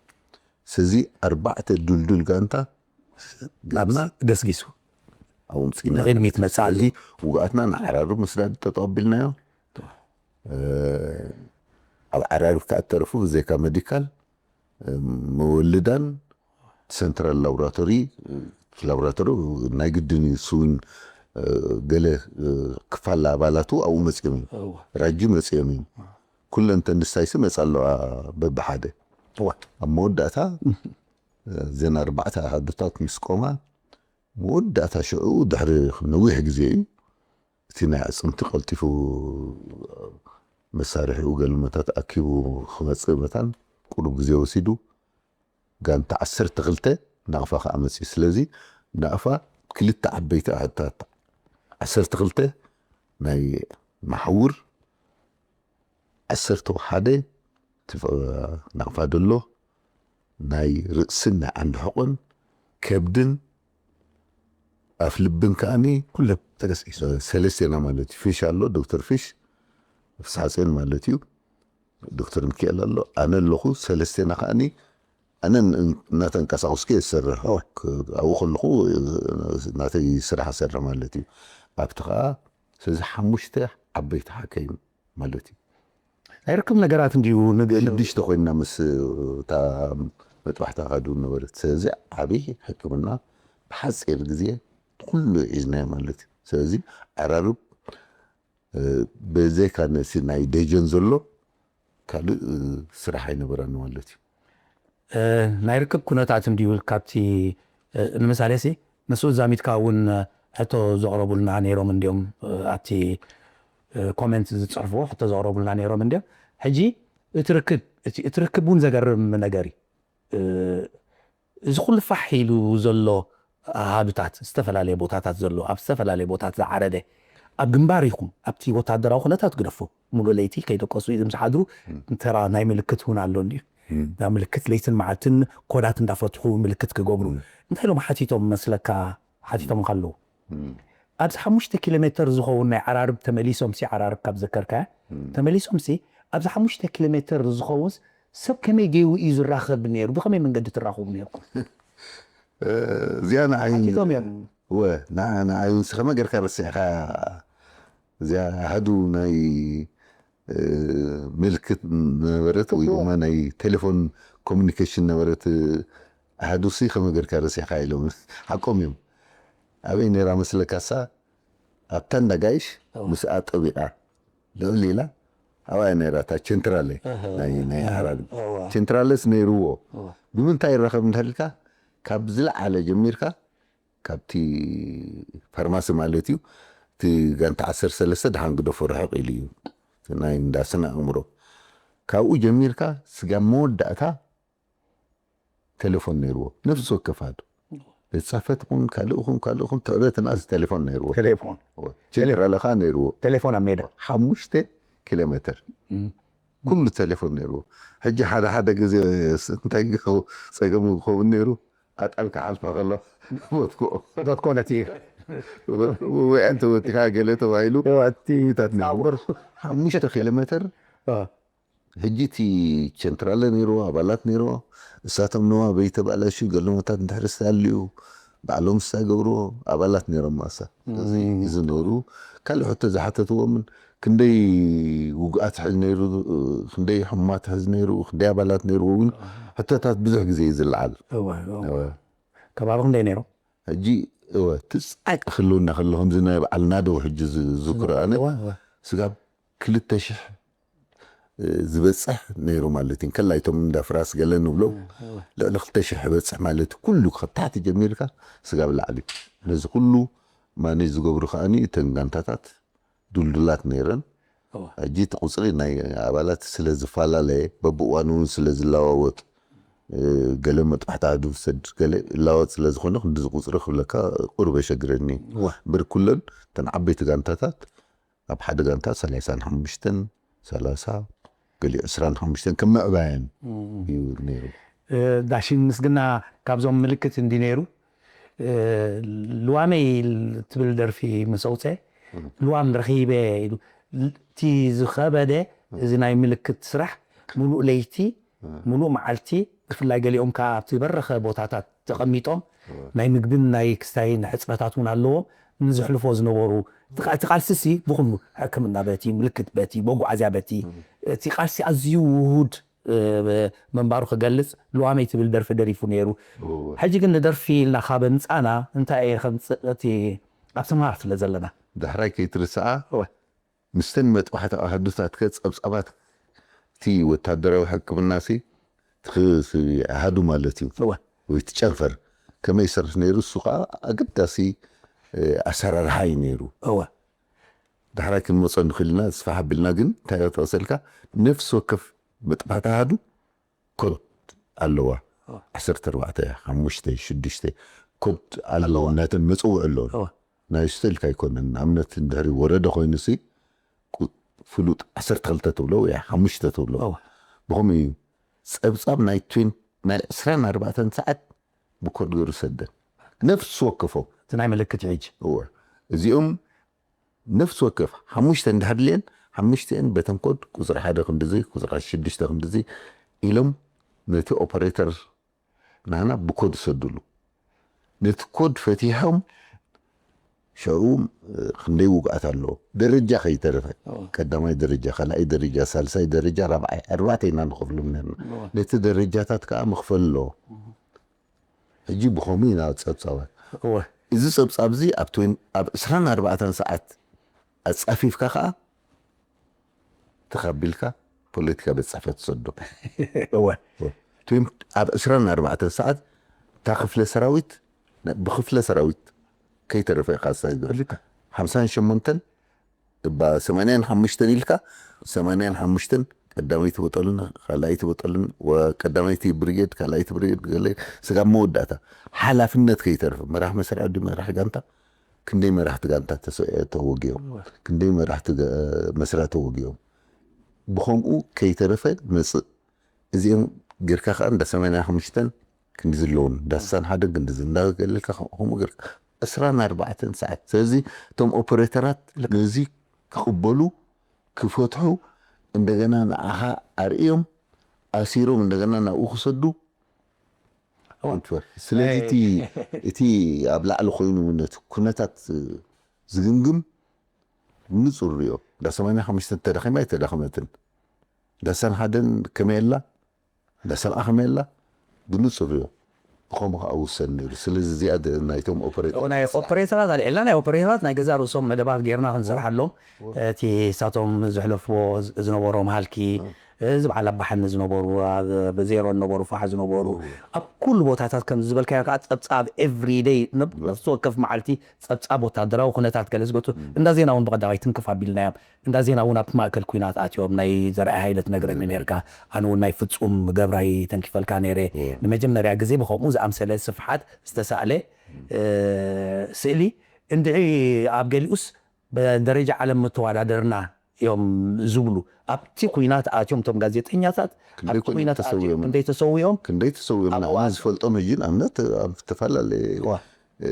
ስለዚ ኣርባዕተ ዱልዱል ጋንታ ናብና ገስጊሱ ኣብኡ ምፅና ንቕድሚት መፅእ ኣሊ ውግኣትና ንዓራርብ ምስዳድ ጠጠው ኣቢልናዮ። ኣብ ዓራርብ ከዓ ተረፉ ብዘይካ ሜዲካል መወልዳን ሰንትራል ላቦራቶሪ ላቦራቶሪ ናይ ግድን እዩ። እሱ እውን ገለ ክፋል ኣባላቱ ኣብኡ መፅኦም እዮም። ራጂ መፅኦም እዮም። ኩለን ተንስታይሲ መፃ ኣለዋ በብሓደ። ኣብ መወዳእታ እዘን ኣርባዕተ ኣሃዱታት ምስ ቆማ መወዳእታ ሽዑ ድሕሪ ነዊሕ ግዜ እዩ እቲ ናይ ኣፅምቲ ቀልጢፉ መሳርሒኡ ገልመታት ኣኪቡ ክመፅእ መታን ቁሩብ ግዜ ወሲዱ። ጋንታ ዓሰርተ ክልተ ናቕፋ ከዓ መፅኡ። ስለዚ ናቕፋ ክልተ ዓበይቲ ኣሃዱታት ዓሰርተ ክልተ ናይ መሓውር ዓሰርተ ሓደ ናቕፋ ደሎ ናይ ርእስን ናይ ዓንዲ ሕቖን ከብድን ኣፍ ልብን ከዓኒ ኩለ ተገስጊሱ ሰለስቴና ማለት እዩ። ፊሽ ኣሎ ዶክተር ፊሽ ፍስሓፅዮን ማለት እዩ። ዶክተር ሚካኤል ኣሎ ኣነ ኣለኹ። ሰለስቴና ከዓኒ ኣነ እናተንቀሳቀስኩ እየ ዝሰርሕ ኣብኡ ከለኹ ናተይ ስራሕ ሰርሕ ማለት እዩ። ኣብቲ ከዓ ስለዚ ሓሙሽተ ዓበይቲ ሓከይም ማለት እዩ። ናይ ርክብ ነገራት እንድዩ ንግ- ንግ- ሽዱሽተ ኮይና ምስ እታ መጥባሕቲ ኣሃዱ ነበረት። ስለዚ ዓብዪ ሕክምና ብሓፂር ግዜ ኩሉ ሒዝናዮ ማለት እዩ። ስለዚ ዓራርብ ብዘይካ ነቲ ናይ ደጀን ዘሎ ካልእ ስራሕ ኣይነበረን ማለት እዩ። ናይ ርክብ ኩነታት እንድዩ ካብቲ ንምሳሌ ሲ ምስኡ ዛሚትካ እውን ሕቶ ዘቕረቡልና ነይሮም እንዲዮም ኣብቲ ኮሜንት ዝፅሕፍዎ ሕቶ ዘቕረቡልና ነይሮም እንዲዮም። ሕጂ እቲ ርክብ እቲ እቲ ርክብ እውን ዘገርም ነገር እዩ። እዚ ኩሉ ፋሕ ኢሉ ዘሎ ኣሃዱታት ዝተፈላለየ ቦታታት ዘሎ ኣብ ዝተፈላለየ ቦታት ዝዓረደ ኣብ ግንባር ይኹን ኣብቲ ወታደራዊ ኩነታት ግደፎ ሙሉእ ለይቲ ከይደቀሱ እዮም ዝሓድሩ። እንተራ ናይ ምልክት እውን ኣሎ እንድዩ ናብ ምልክት ለይትን መዓልትን ኮዳት እንዳፈትሑ ምልክት ክገብሩ እንታይ ኢሎም ሓቲቶም መስለካ? ሓቲቶም ከለዉ ኣብዚ ሓሙሽተ ኪሎ ሜትር ዝኸውን ናይ ዓራርብ ተመሊሶም ሲ ዓራርብ ካብ ዘከርካያ ተመሊሶም ሲ ኣብዚ ሓሙሽተ ኪሎ ሜትር ዝኸውን ሰብ ከመይ ገይሩ እዩ ዝራኸብ ነይሩ? ብኸመይ መንገዲ ትራኸቡ ነይርኩም? እዚኣ ንዓይ ሓቲቶም እዮም ወ ንዓ- ንዓይ ንስኻ መገርካ ረሲዕካ እዚኣ ኣሃዱ ናይ እ፣ ምልክት ነበረት ወይ ድማ ናይ ቴሌፎን ኮሚኒኬሽን ነበረት። ኣሃዱ ሲ ከመይ ገርካ ረሲዕካ ኢሎም ሓቆም እዮም። ኣበይ ነይራ መስለካሳ ኣብታ እንዳጋይሽ ምስኣ ጠቢቓ ልዕል ኢላ ኣብኣ ነይራ እታ ቸንትራለ ናይ ናይ ዓራቢ ቸንትራለስ ነይርዎ። ብምንታይ ይራኸብ እንዳልካ ካብ ዝለዓለ ጀሚርካ ካብቲ ፋርማሲ ማለት እዩ እቲ ጋንታ ዓሰርተ ሰለስተ ደሓን ግደፎ ርሕቕ ኢሉ እዩ እቲ ናይ እንዳ ስነ ኣእምሮ ካብኡ ጀሚርካ ስጋብ መወዳእታ ቴሌፎን ነይርዎ ነፍሲ ወከፍ ኣሃዱ ቤት ጽሕፈት ኹን ካልእ ኹን ካልእ ኹን ትዕበትና እዚ ቴሌፎን ነይርዎ ቴሌፎን ጀነራል ኸዓ ነይርዎ ቴሌፎን ኣብ ሜዳ ሓሙሽተ ኪሎ ሜትር ኩሉ ቴሌፎን ነይሩ። ሕጂ ሓደ ሓደ ግዜ እንታይ ጸገም ክኸውን ነይሩ፣ ኣጣል ክሓልፋ ከሎ ሞትክኦ። ዶት ኮም ነቲ ወይ ኣንተ ወቲኻ ገለ ተባሂሉ እቲ ታት ነይሩ። ሓሙሽተ ኪሎ ሜትር ሕጂ እቲ ቸንትራለ ነይርዎ፣ ኣባላት ነይርዎ። እሳቶም ነዋ በይተባላሹ ገለመታት እንድሕር ዝሃልዩ ባዕሎም ዝገብርዎ ኣባላት ነይሮም። ማሳ እዚ ዝነበሩ ካልእ ሕቶ ዝሓተትዎምን ክንደይ ውግኣት ሕዝ ነይሩ፣ ክንደይ ሕሙማት ሕዝ ነይሩ፣ ክንደይ ኣባላት ነይርዎ እውን ሕቶታት ብዙሕ ግዜ እዩ ዝለዓል። እወ፣ እወ። ከባቢ ክንደይ ነይሮም? ሕጂ እወ እቲ ጻቂ ክህልውና ከሎ ከምዚ ናይ በዓል ናደው ሕጂ ዝዝክሮ ኣነ እወ፣ እወ። ስጋብ ክልተ ሽሕ ዝበፅሕ ነይሩ ማለት እዩ። ከላይቶም እንዳ ፍራስ ገለ ንብሎ ልዕሊ ክልተ ሽሕ ይበፅሕ ማለት እዩ። ኩሉ ካብ ታሕቲ ጀሚርካ ስጋብ ላዕሊ ነዚ ኩሉ ማኔጅ ዝገብሩ ከዓኒ እተን ጋንታታት ድልዱላት ነይረን። እወ። ሕጂ እቲ ቁፅሪ ናይ ኣባላት ስለ ዝፈላለየ በብእዋኑ እውን ስለ ዝለዋወጥ እ፣ ገለ መጥባሕቲ ኣሃዱ ዝሰድ ገለ ይለዋወጥ ስለ ዝኾነ ክንድዚ ቁፅሪ ክብለካ ቁሩብ የሸግረኒ። እወ። እምበር ኩለን እተን ዓበይቲ ጋንታታት ኣብ ሓደ ጋንታ ሰላሳን ሓሙሽተን ሰላሳ ገሊኡ ዕስራን ሓሙሽተን ከም ምዕባየን እዩ ነይሩ። እ፣ ዳሽን ምስግና ካብዞም ምልክት እንዲ ነይሩ። እ፣ ልዋመይ ትብል ደርፊ ምስ ኣውፀ ልዋም ረኺበ ኢሉ። እቲ ዝኸበደ እዚ ናይ ምልክት ስራሕ ሙሉእ ለይቲ ሙሉእ መዓልቲ፣ ብፍላይ ገሊኦም ከዓ ኣብቲ በረኸ ቦታታት ተቐሚጦም ናይ ምግብን ናይ ክስታይን ሕፅረታት እውን ኣለዎም። ንዝሕልፎ ዝነበሩ እቲ ቃ- እቲ ቃልሲ ሲ ብኹሉ ሕክምና በቲ ምልክት በቲ መጓዓዝያ በቲ እቲ ቃልሲ ኣዝዩ ውሁድ እ፣ ምንባሩ ክገልጽ ልዋመይ ትብል ደርፊ ደሪፉ ነይሩ። ሕጂ ግን ንደርፊ ኢልና ካብ ኣምጻና እንታይ እየ ከምጽእ እቲ ኣብ ትምሃር ስለ ዘለና ዳሕራይ ከይትርስዓ እወ። ምስተን መጥባሕቲ ኣሃዱታት ከ ጸብጻባት እቲ ወታደራዊ ሕክምና ሲ እቲ ክ- ኣሃዱ ማለት እዩ እወ። ወይ እቲ ጨንፈር ከመይ ይሰርሕ ነይሩ እሱ ከዓ ኣገዳሲ እ፣ ኣሰራርሓ እዩ ነይሩ። እወ። ዳሕራይ ክንመፆ ንኽእል ኢና። ስፋሕ ኣቢልና ግን እንታይ ተወሰልካ ነፍሲ ወከፍ መጥባሕቲ ኣሃዱ ኮድ ኣለዋ። ዓሰርተ ኣርባዕተ ሓሙሽተ ሽዱሽተ ኮድ ኣለዋ። ናተን መፅውዒ ኣለዎ። እወ። ናይ ስቴልካ ኣይኮነን። ንኣብነት እንድሕሪ ወረደ ኮይኑ ሲ ቁ- ፍሉጥ ዓሰርተ ክልተ ትብሎ ወይ ሓሙሽተ ትብሎ እወ። ብኸምኡ እዩ። ፀብፃብ ናይ ትዌን ናይ ዕስራን ኣርባዕተን ሰዓት ብኮድ ገይሩ ሰደን ነፍሲ ወከፎም እቲ ናይ ምልክት ሕጂ እወ እዚኦም ነፍሲ ወከፍ ሓሙሽተ እንዳሃድልየን ሓሙሽተን በተን ኮድ ቁፅሪ ሓደ ክንድዚ ቁፅሪ ሽዱሽተ ክንድዚ ኢሎም ነቲ ኦፐሬተር ናህና ብኮድ ይሰድሉ። ነቲ ኮድ ፈቲሖም ሽዑ ክንደይ ውግኣት ኣለዎ ደረጃ ከይተረፈ ቀዳማይ ደረጃ ካልኣይ ደረጃ ሳልሳይ ደረጃ ራብዓይ ኣርባዕተ ኢና ንኸፍሎም ነርና። ነቲ ደረጃታት ከዓ መኽፈል ኣለዎ። ሕጂ ብኸምኡ ኢና ጸብጻባት እወ እዚ ጸብጻብ እዚ ኣብ ትዌን- ኣብ ዕስራን ኣርባዕተን ሰዓት ኣጻፊፍካ ከኣ ተኻቢልካ ፖለቲካ ቤት ጽሕፈት ትሰዶ። እወ ትዌን- ኣብ ዕስራን ኣርባዕተን ሰዓት እታ ክፍለ ሰራዊት ነ- ብክፍለ ሰራዊት ከይተረፈ ኢኻ ዝሳይ ክልተ ሓምሳን ሸሞንተን እባ ሰማንያን ሓሙሽተን ኢልካ ሰማንያን ሓሙሽተን ቀዳመይቲ በጠልን ካልኣይቲ በጠልን ወ- ቀዳመይቲ ብሪጌድ ካልኣይቲ ብሪጌድ ገለ ስጋብ መወዳእታ ሓላፍነት ከይተርፍ መራሕ መስርዕ ዲ መራሕ ጋንታ ክንደይ መራሕቲ ጋንታ ተሰ- ተወጊኦም ክንደይ መራሕቲ ገ- መስርዕ ተወጊኦም ብኸምኡ ከይተረፈ መፅእ እዚኦም ጌርካ ከዓ እንዳ ሰማንያ ሓሙሽተን ክንዲ ዘለውን እንዳ ስሳን ሓደን ክንዲ እንዳ ገለልካ ከምኡ ጌርካ ዕስራን ኣርባዕተን ሰዓት ስለዚ እቶም ኦፐሬተራት ነዚ ክቕበሉ ክፈትሑ እንደገና ንዓኻ ኣርእዮም ኣሲሮም እንደገና ናብኡ ክሰዱ ኣንትወር ስለዚ እቲ እቲ ኣብ ላዕሊ ኮይኑ ነቲ ኩነታት ዝግምግም ንጹር ሪኦ እንዳ ሰማንያ ሓሙሽተ ተዳኺማ ኣይተዳኸመትን እንዳ ሰን ሓደን ከመይ ኣላ እንዳ ሰብዓ ከመይ ኣላ ብንጹር ሪኦ ብኸምኡ ከዓ ውሰን ነይሩ ስለዚ እዚኣ ደ- ናይቶም ኦፐሬተር ናይ ኦፐሬተራት ኣልዒልና ናይ ኦፐሬተራት ናይ ገዛ ርእሶም መደባት ጌርና ክንሰርሓሎም እቲ እሳቶም ዘሕለፍዎ ዝነበሮም ሃልኪ እዚ በዓል ኣባሓኒ ዝነበሩ ኣብ ብዜሮ ዝነበሩ ፋሕ ዝነበሩ ኣብ ኩሉ ቦታታት ከም ዝበልካዮ ከዓ ፀብፃብ ኤቭሪደይ ነፍሲ ወከፍ መዓልቲ ፀብፃብ ወታደራዊ ኩነታት ገለ ዝገቱ እንዳ ዜና እውን ብቀዳማይ ትንክፍ ኣቢልናዮም እንዳ ዜና እውን ኣብቲ ማእከል ኩናት ኣትዮም ናይ ዘርኣይ ሃይለ ትነግረኒ ነርካ ኣነ እውን ናይ ፍፁም ገብራይ ተንኪፈልካ ነይረ ንመጀመርያ ግዜ ብከምኡ ዝኣምሰለ ስፍሓት ዝተሳእለ ስእሊ እንድዒ ኣብ ገሊኡስ ብደረጃ ዓለም ምተወዳደርና እዮም ዝብሉ ኣብቲ ኩናት ኣትዮም እቶም ጋዜጠኛታት ክንደይ ኣብቲ ኮይኖም ኩናት ኣትዮም ተሰዊኦም? ክንደይ ተሰዊኦም ክንደይ ተሰዊኦም ኣብ ንዓና እዋን- ዝፈልጦም ሕጂ ንኣብነት ኣብ ዝተፈላለዩ ዋ እ፣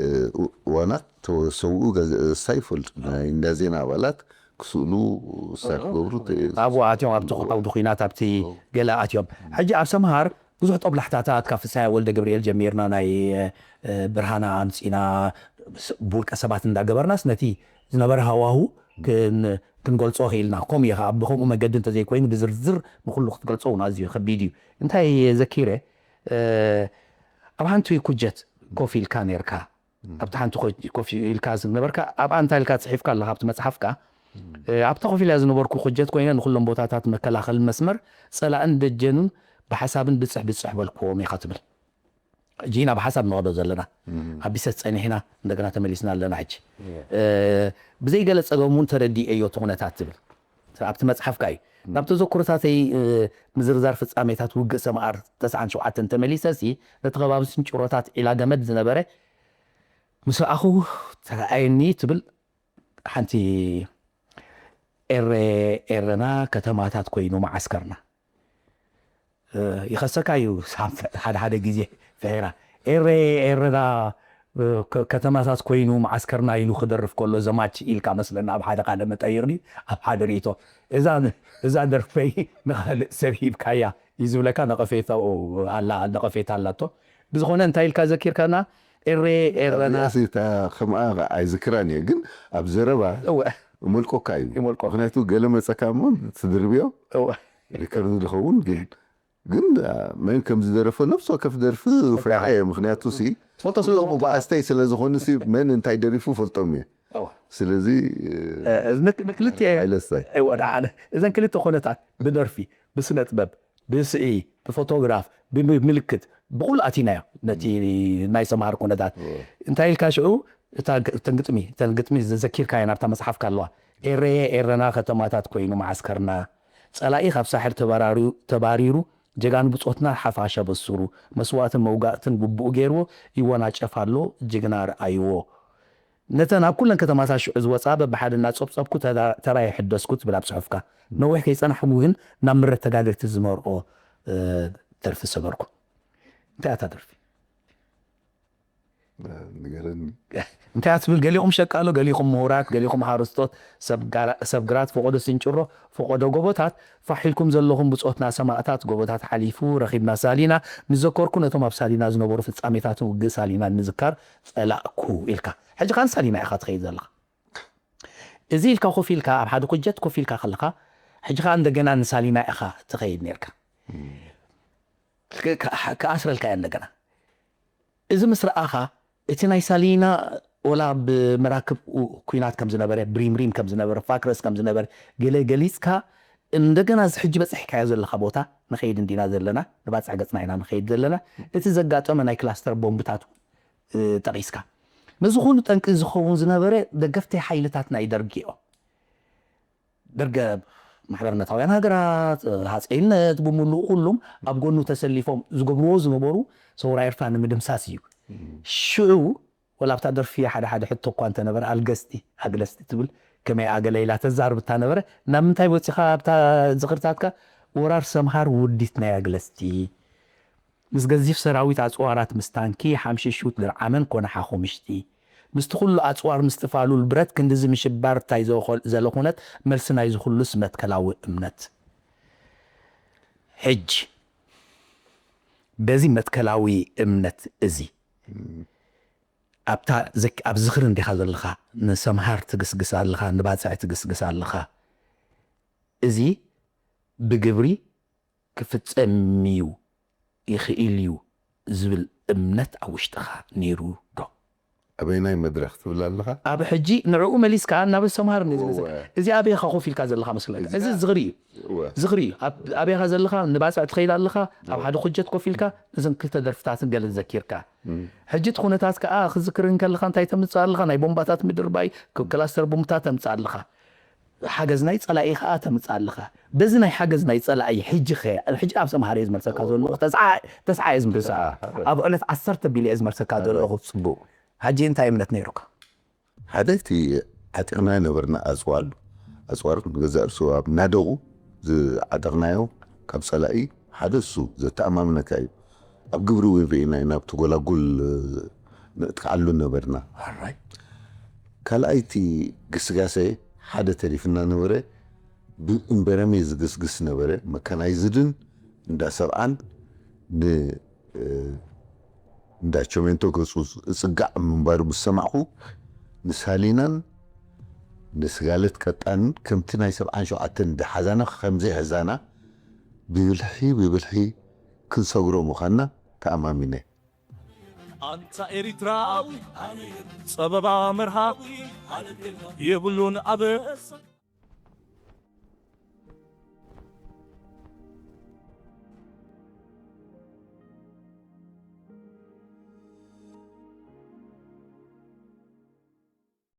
እዋናት ተሰውኡ ጋዜጠሳ ይፈልጡ ናይ እንዳ ዜና ኣባላት ክስእሉ ሳይ ክገብሩ ተ- ኣብኡ ኣትዮም ኣብቲ ዓውዲ ኩናት ኣብቲ ገለ ኣትዮም ሕጂ ኣብ ሰምሃር ብዙሕ ጦብላሕታታት ካብ ፍስሃ ወልደ ገብርኤል ጀሚርና ናይ እ፣ ብርሃና ኣምፂና ስ- ብውልቀ ሰባት እንዳገበርናስ ነቲ ዝነበረ ሃዋሁ ክን- ክንገልፆ ክኢልና። ከምኡ እየ ከዓ ብከምኡ መገዲ እንተዘይኮይኑ ብዝርዝር ንኩሉ ክትገልፆ እውን ኣዝዩ ከቢድ እዩ። እንታይ ዘኪረ እ፣ ኣብ ሓንቲ ኩጀት ኮፍ ኢልካ ነርካ ኣብቲ ሓንቲ ኮ- ኮፍ ኢልካ ዝነበርካ ኣብኣ እንታይ ኢልካ ፅሒፍካ ኣለካ ኣብቲ መፅሓፍካ እ፣ ኣብታ ኮፍ ኢላ ዝነበርኩ ኩጀት ኮይነ ንኩሎም ቦታታት መከላኸሊ መስመር ፀላእን ደጀኑን ብሓሳብን ብፅሕ ብፅሕ በልክዎም ኢኻ ትብል። ሕጂ ኢና ብሓሳብ ንኸዶ ዘለና ኣብ ቢሰት ፀኒሕና እንደገና ተመሊስና ኣለና። ሕጂ እ፣ ብዘይገለ ፀገም እውን ተረዲኤዮ እቲ ኩነታት ትብል ኣብቲ መፅሓፍካ እዩ። ናብ ተዘክሮታተይ እ፣ ምዝርዛር ፍፃሜታት ውግእ ሰምሃር ተስዓን ሸውዓተን ተመሊሰ ሲ ነቲ ከባቢ ስንጭሮታት ዒላ ገመድ ዝነበረ ምስ ኣኹ ተረኣየኒ ትብል ሓንቲ ኤረ ኤረና ከተማታት ኮይኑ መዓስከርና እ፣ ይኸሰካ እዩ ሳም ሓደ ሓደ ግዜ ፍሒራ ኤረ ኤረና እ፣ ከ- ከተማታት ኮይኑ መዓስከርና ኢሉ ክደርፍ ከሎ ዘማች ኢልካ መስለና ኣብ ሓደ ካልእ መጠይቕ ድዩ ኣብ ሓደ ርእቶ እዛ እዛ ደርፈይ ንኻልእ ሰብ ሂብካያ እዩ ዝብለካ ነቐፌታ ኣላ ነቐፌታ ኣላቶ ብዝኾነ እንታይ ኢልካ ዘኪርካና ኤረ ኤረና እታ ከምኣ ኣይዝክራን እየ ግን ኣብ ዘረባ እወ እመልቆካ እዩ ይመልቆ ምክንያቱ ገለ መፀካ እሞ ትድርብዮ እወ ሪከርድ ዝኸውን ግን ግን መን ከም ዝደረፎ ነብሲ ወከፍ ደርፊ ፍርሓ እየ ምክንያቱ ሲ ትፈልጦ ስለ ዝኾንኩ ኣስተይ ስለ ዝኾኑ ሲ መን እንታይ ደሪፉ ፈልጦም እየ እወ ስለዚ እ፣ ንክ- ንክልቲኤ ሓይለስታይ እወ ደሓነ እዘን ክልተ ኩነታት ብደርፊ ብስነ ጥበብ ብስኢ ብፎቶግራፍ ብምልክት ብኩሉ ኣቲናዮ ነቲ ናይ ሰምሃር ኩነታት እንታይ ኢልካ ሽዑ እታ ግ- እተን ግጥሚ እተን ግጥሚ ዘዘኪርካየን ኣብታ መፅሓፍካ ኣለዋ ኤረየ ኤረና ከተማታት ኮይኑ መዓስከርና ጸላኢ ካብ ሳሕል ተባራሪ- ተባሪሩ ጀጋኑ ብጾትና ሓፋሽ ኣበስሩ መስዋእትን መውጋእትን ግቡኡ ገይርዎ ይወናጨፍ ኣሎ ጅግና ረኣይዎ ነተን ኣብ ኩለን ከተማታት ሽዑ ዝወፃ በብሓደ እናፀብፀብኩ ተራ- ተራይ ሕደስኩ ትብል ኣብ ፅሑፍካ ነዊሕ ከይፀናሕኩ ግን ናብ ምረት ተጋደልቲ ዝመርኦ እ፣ ደርፊ ሰበርኩ እንታይ እያ እታ ደርፊ ንገረኒ እንታይ እያ ትብል ገሊኹም ሸቃሎ ገሊኹም ምሁራት ገሊኹም ሓረስቶት ሰብ ጋራ- ሰብ ግራት ፈቆዶ ስንጭሮ ፈቆዶ ጎቦታት ፋሕ ኢልኩም ዘለኹም ብፆትና ሰማእታት ጎቦታት ሓሊፉ ረኺብና ሳሊና ምስ ዘከርኩ ነቶም ኣብ ሳሊና ዝነበሩ ፍፃሜታትን ውግእ ሳሊና ንምዝካር ፀላእኩ ኢልካ ሕጂ ኻን ሳሊና ኢኻ ትኸይድ ዘለኻ እዚ ኢልካ ኮፍ ኢልካ ኣብ ሓደ ኩጀት ኮፍ ኢልካ ከለኻ ሕጂ ኻን እንደገና ንሳሊና ኢኻ ትኸይድ ነርካ ክኣስረልካ እያ እንደገና እዚ ምስ ረኣኻ እቲ ናይ ሳሊና ወላ ብመራክብ ኩናት ከም ዝነበረ ብሪምሪም ከም ዝነበረ ፋክረስ ከም ዝነበረ ገለ ገሊፅካ እንደገና እዚ ሕጂ በፅሕካዮ ዘለካ ቦታ ንኸይድ እንዲና ዘለና ንባፅዕ ገፅና ኢና ንኸይድ ዘለና እቲ ዘጋጠመ ናይ ክላስተር ቦምብታት ጠቂስካ ነዚ ኩሉ ጠንቂ ዝኸውን ዝነበረ ደገፍቲ ሓይልታት ናይ ደርጊ እዮም ደርገ ማሕበርነታውያን ሃገራት ሃፀይነት ብምሉእ ኩሉም ኣብ ጎኑ ተሰሊፎም ዝገብርዎ ዝነበሩ ሰውራ ኤርትራ ንምድምሳስ እዩ ሽዑ ወላ ኣብታ ደርፊ ሓደ ሓደ ሕቶ እኳ እንተነበረ ኣልገስቲ ኣግለስቲ ትብል ከመይ ኣገለ ኢላ ተዛርብ እታ ነበረ ናብ ምንታይ ወፂኻ ኣብታ ዝኽርታትካ ወራር ሰምሃር ውዲት ናይ ኣግለስቲ ምስ ገዚፍ ሰራዊት ኣፅዋራት ምስ ታንኪ ሓምሽሹት ድርዓመን ኮነ ሓኹምሽቲ ምስቲ ኩሉ ኣፅዋር ምስቲ ፋሉል ብረት ክንድዚ ምሽባር ታይ ዘለኹነት መልሲ ናይዚ ኩሉስ መትከላዊ እምነት ሕጂ በዚ መትከላዊ እምነት እዚ ኣብታ ዘክ- ኣብ ዝኽሪ እንዲኻ ዘለኻ ንሰምሃር ትግስግስ ኣለኻ ንባፅዕ ትግስግስ ኣለኻ እዚ ብግብሪ ክፍፀም እዩ ይኽእል እዩ ዝብል እምነት ኣብ ውሽጥኻ ነይሩ ዶ? ኣበይናይ መድረኽ ትብል ኣለኻ? ኣብ ሕጂ ንዕኡ መሊስካ ናብ ሰምሃር እንዲዩ ዝመፅእ። እዚ ኣበይኻ ኮፍ ኢልካ ዘለኻ መስለካ? እዚ ዝኽሪ እዩ። እወ። ዝኽሪ እዩ። ኣብ- ኣበይኻ ዘለኻ ንባፅዕ ትኸይድ ኣለኻ፣ ኣብ ሓደ ኩጀት ኮፍ ኢልካ እዘን ክልተ ደርፍታትን ገለን ዘኪርካ። ሕጂ እቲ ኩነታት ከዓ ክዝክር እንከለኻ እንታይ ተምፅእ ኣለኻ? ናይ ቦምባታት ምድርባይ፣ ክ- ክላስተር ቦምብታት ተምፅእ ኣለኻ። ሓገዝ ናይ ፀላኢ ከዓ ተምፅእ ኣለኻ። በዚ ናይ ሓገዝ ናይ ፀላኢ ሕጂ ኸ ሕጂ ኣብ ሰምሃር እየ ዝመልሰካ ዘለኹ ተስዓ ተስዓ እየ ዝመልሰካ ኣብ ዕለት ዓሰርተ ቢል እየ ዝመልሰካ ዘለኹ ፅቡቅ ሕጂ እንታይ እምነት ነይሩካ ሓደ እቲ ዓጢቕና ነበርና ኣፅዋር ኣሎ ኣፅዋር ንገዛእ ርእሱ ኣብ ናደቑ ዝዓደቕናዮ ካብ ጸላኢ ሓደ እሱ ዘተኣማምነካ እዩ። ኣብ ግብሪ እውን ርኢና ኢና፣ ኣብቲ ጎላጉል ነጥቅዓሉ ነበርና። ኣራይ ካልኣይቲ ግስጋሴ ሓደ ተሪፍና ነበረ። ብእምበረሜ ዝግስግስ ነበረ። መካናይዝድን እንዳ ሰብዓን ን እንዳ ቸሜንቶ ገጹ እጽጋዕ ምንባሩ ምስ ሰማዕኹ፣ ንሳሊናን ንስጋለት ቀጣንን ከምቲ ናይ ሰብዓን ሸውዓተን እንዳሓዛና ከምዘይሕዛና ብብልሒ ብብልሒ ክንሰግሮ ምዃንና ተኣማሚነ። ኣንታ ኤሪትራዊ ጸበባ መርሃዊ የብሉን ኣበሳ።